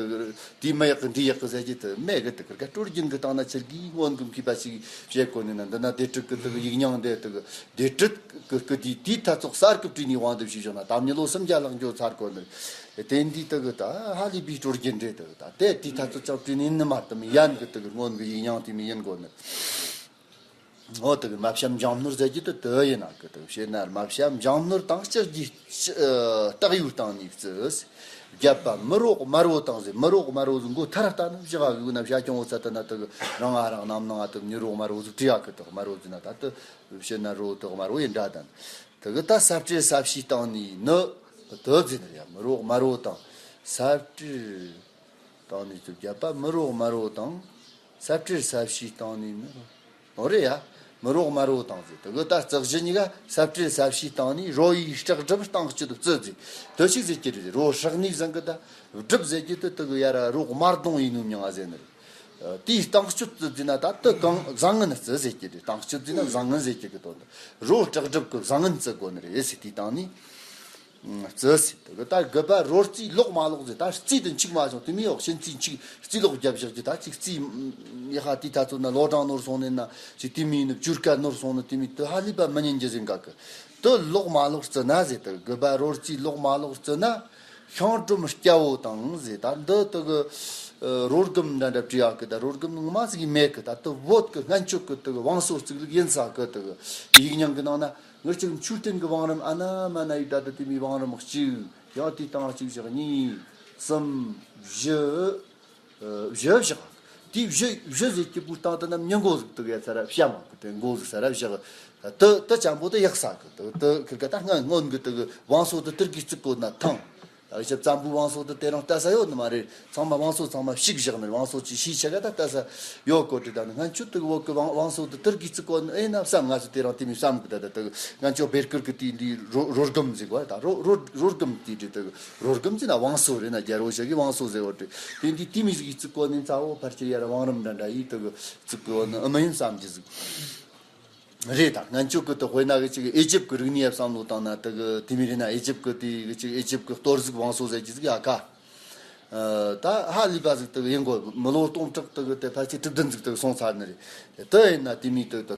དེ་མི་ཡག་གི་འདི་ཡག་གི་ཟེར་གྱི་དེ་མེད་གི། དེ་གི་སྲོལ་རྒྱུན་གི་སྟེང་ན་ཆི་གི་སྔོན་གི་མཁས་པ་ཞིག་བཤད་གོ་ནི་ན། འདི་ན་སྡེ་སྲིད་གི་དེ་གི་ཡིག་རྙིང་དེ་དེ་གི་སྡེ་སྲིད་གི་གི་དེ་དེའི་ཐ་ཚོགས་གསར་གི་བྲིས་ནས་དབང་དུ་བྱས་བཞག་ན་ད་མི་ལོ་སུམ་བརྒྱ་ལྷག་འགྱོ་ཚར་གོ་ནི་དེ་འདི་དེ་གི་ད་ཧ་ལས་པའི་སྲོལ་རྒྱུན་རེད། དེ་གི་ད་དེ་དེའི་ཐ་ཚོགས་ཅང་བྲིས་ནས་ནི་མ་དེ་མི་ཡན་གི་དེ་གི་སྔོན་གི་ཡིག་རྙིང་དེ་མི་ཡིན་གོ་ནི། འོ་དེ་གི་རྨ་བྱ་འབྱམས་ནོར་ཟེར་གྱི་དེ་དེ་ཡིན་ན་གི། དེ་བྱས་ན་རྨ་བྱ་འབྱམས་ནོར་དང་ལྕགས་ཀྱི་ལྕགས་ཡོས་བཏང་ནས་བརྩིས། བརྒྱད་པ་མི་རོ་དམར་བོ་དང་ཟེར། མི་རོ་དམར་བོ་ཟེར་མགོ་ཐར་ལྟ་ན་བཞི་ག་གི་ན་བྱ་ཀྱང་འོ་ཚ་ལྟ་ན་དེ་གི་རང་ང་རང་རྣམ་སྣང་ང་དེ་མི་རོ་དམར་བོ་ཟིག་བྲིས་ཡག་གི། དེ་དམར་བོ་ཟེར་ན་ད་དེ་བྱས་ན་རོ་དེ་དམར་བོ་ཡིན་འདྲ་དང་། དེ་གི་ད་ས་སྤྲེལ་ས་བྱིའུ་བཏང་ནས་ནི་དེ་ཟེར་ནི་ཡ། མི་རོ་དམར་བོ་དང་ས་སྤྲེལ། བཏང་ནས་ཚུར་བརྒྱབ་པ་མི་རོ་དམར་བོ་དང་། ས་སྤྲེལ་ས་བྱིའུ་བཏང་ནས་མི་རོ། འོ་རེད་ཡ། མི་རོ་དམར་བོ་དང་ཟེར། དེ་གི་ད་རྩ་བཞི་གཉིས་ཀ་ས་སྤྲེལ་ས་བྱིའུ་བཏང་ནས་རོ་ཡི་ལྕགས་སྒྲིབ་རྟིང་གཅོད་བརྩི་ཟེར། དེ་ཞིག་ཟེར་གྱི་རེད། རོ་སྲེག་ནས་བཟང་གི་ད་སྒྲིབ་ཟེར་གྱི་དེ་དེ་གི་ཡ་ར་རོ་དམར་གདོང་ཡིན་ནོ་མྱང་ང་ཟེར་ནི་རེད། དེའི་རྟིང་གཅོད་བརྩི་ཟེར་ན་ད་དེ་གང་བཟང་ངན་བརྩི་ཟེར་གྱི་རེད། རྟིང་གཅོད་ཟེར་ན་བཟང་ངན་ཟེར་གྱི་གི་དོན་དུ་རོ་ལྕགས་སྒྲིབ་གི་བཟང་ངན་བརྩི་དགོས་ནི་རེད་ཟེར། དེའི་སྟེང་ནས། རྩིས་ཟེར། དེ་གི་ད་དགུ་པ་རོ་རྩིས་ལོག་མ་ལོག་ཟེར། ད་རྩིས་དེ་འཆུག་མ་བྱུང་དེ་མི་ཡོག་ཕྱིན་རྩིས་འཆུག་རྩིས་ལོག་རྒྱབ་བཞག་རྒྱུ། ད་ཅིག་རྩིས་ཡ་ཧ་དེའི་ཐ་ཚོད་ན་ལོ་གྲངས་ནོར་སོང་ནས་ན་ཅིག་དེ་མི་ཡིན་ནི་བཅུར་ཀ་ནོར་སོང་ནི་དེ་མི་དེ་ཧ་ལས་པ་མི་ཉན་རྒྱུ་ཟིག་འགའ་གི། དེ་ལོག་མ་ལོག་རྩིས་ན་ཟེར། དེ་དགུ་པ་རོ་རྩིས་ལོག་མ་ལོག་རྩིས་ན་ཤིང་སྒྲོམ་སྐྱ་བོ་དང་ཟེར། ད་འདི་དེ་གི་ རོ་སྒམ་འདྲ་འདྲ་བྲིས་ཡག་གི། ད་རོ་སྒམ་ངོ་མ་ཟིག་གི་མེད་གི། ད་དུ་བོད་གི་སྔན་ཆད་གི་དུ་བང་སོ་བརྩིགས་ལུགས་ཡིན་ས་གི། དུ་ཡིག་རྙིང་གི་ནང་ན་ངར་ཅིག་མཆོད་རྟེན་གི་བང་རིམ་ཨ་ན་མ་ན་ཡི། ད་དུ་དེ་མོའི་བང་རིམ་གཅིག། ཡང་དེའི་སྟེང་གཅིག་བཞག། གཉིས། གསུམ། བཞི། བཞི་བཞག། དེའི་བཞི་བཞི་ཟེར་གི་བུ་སྟེང་དུ་ན་མྱི་མགོ་ཟིག་དུ་ཡ་ཚ་ར་བཤམས་གི། དེ་མགོ་ཟིག་ཚ་ར་བཞག། དུ་དུ་ཅན་པོ་དུ་ཡག་ས་གི། དུ་དུ་ཁིར་ག་ད་སྔ་སྔོན་གི་དུ་བང་སོ་དུ་དུར་གི་བརྩིགས་གོ་ན་ཐང་། ད་ཞབས་བཙན་པོའི་བང་སོ་དུ་དེ་རིང་ལྟ་ས་ཡོད་ནི་མ་རེད། ཚང་མ་བང་སོ་ཚང་མ་བཤིག་བཞག་ནི། བང་སོ་ཅི་ཤི་ཆ་ག་ད་ལྟ་ས་ཡོད་གོ་དྲི། ད་ནི་སྔན་ཆད་དུ་བོད་གི་བང་བང་སོ་དུ་དུར་གི་བརྩིགས་གོ་ནི་ཨེ་ན་བསམ། ང་ཚོ་དེ་རིང་དེ་མོ་བསམ་གི། ད་ད་དུ་སྔན་ཆད་བེར་ཀུར་གི་དུས་འདི་རོ་རོ་སྒམ་ཟེར་གོ། ད་རོ་རོ་རོ་སྒམ་དེ་དྲི། དུ་རོ་སྒམ་ཟེར་ན་བང་སོ་རེད་ན། རྒྱལ་པོ་ཞིག་གི་བང་སོ་ཟེར་བ་དྲི། དེ་འདི་དེ་མོ་ཟིག་གི་བརྩིགས་གོ་ནི་ཚ་བོ་ཕལ་ཆེར་ཡར་བང་རིམ་འདྲ་འདྲ་ཡིས་དུ་བརྩིགས་གོ་ནི་ཨེ་མ་ཡིན་བསམ་གི་ཟིག། རེད། ད་སྔན་ཆད་གི་དུ་དཔེར་ན་གི་ཅིག་ཨེ་ཇིབ་གི་རིག་གནས་བསམ་བློ་བཏང་ན་དུ་གི་དེ་མོ་རེད་ན། ཨེ་ཇིབ་གི་དེ་གི་ཅིག་ཨེ་ཇིབ་གི་གཏོར་གཟིགས་བང་སོ་ཟེར་གི་ཟིག་ཡ་ཁ། ཨ། ད་ཧ་ལས་པ་ཟིག་དུ་ཡིན་གོ། མི་ལོ་སྟོང་ཕྲག་དུ་གི་དེ་ཕལ་ཆེར་གྲུབ་བདུན་ཟིག་དུ་སོང་ཚར་ནི་རེད། དུ་ཡིན་ན་དེ་མོ་དུ་དུ་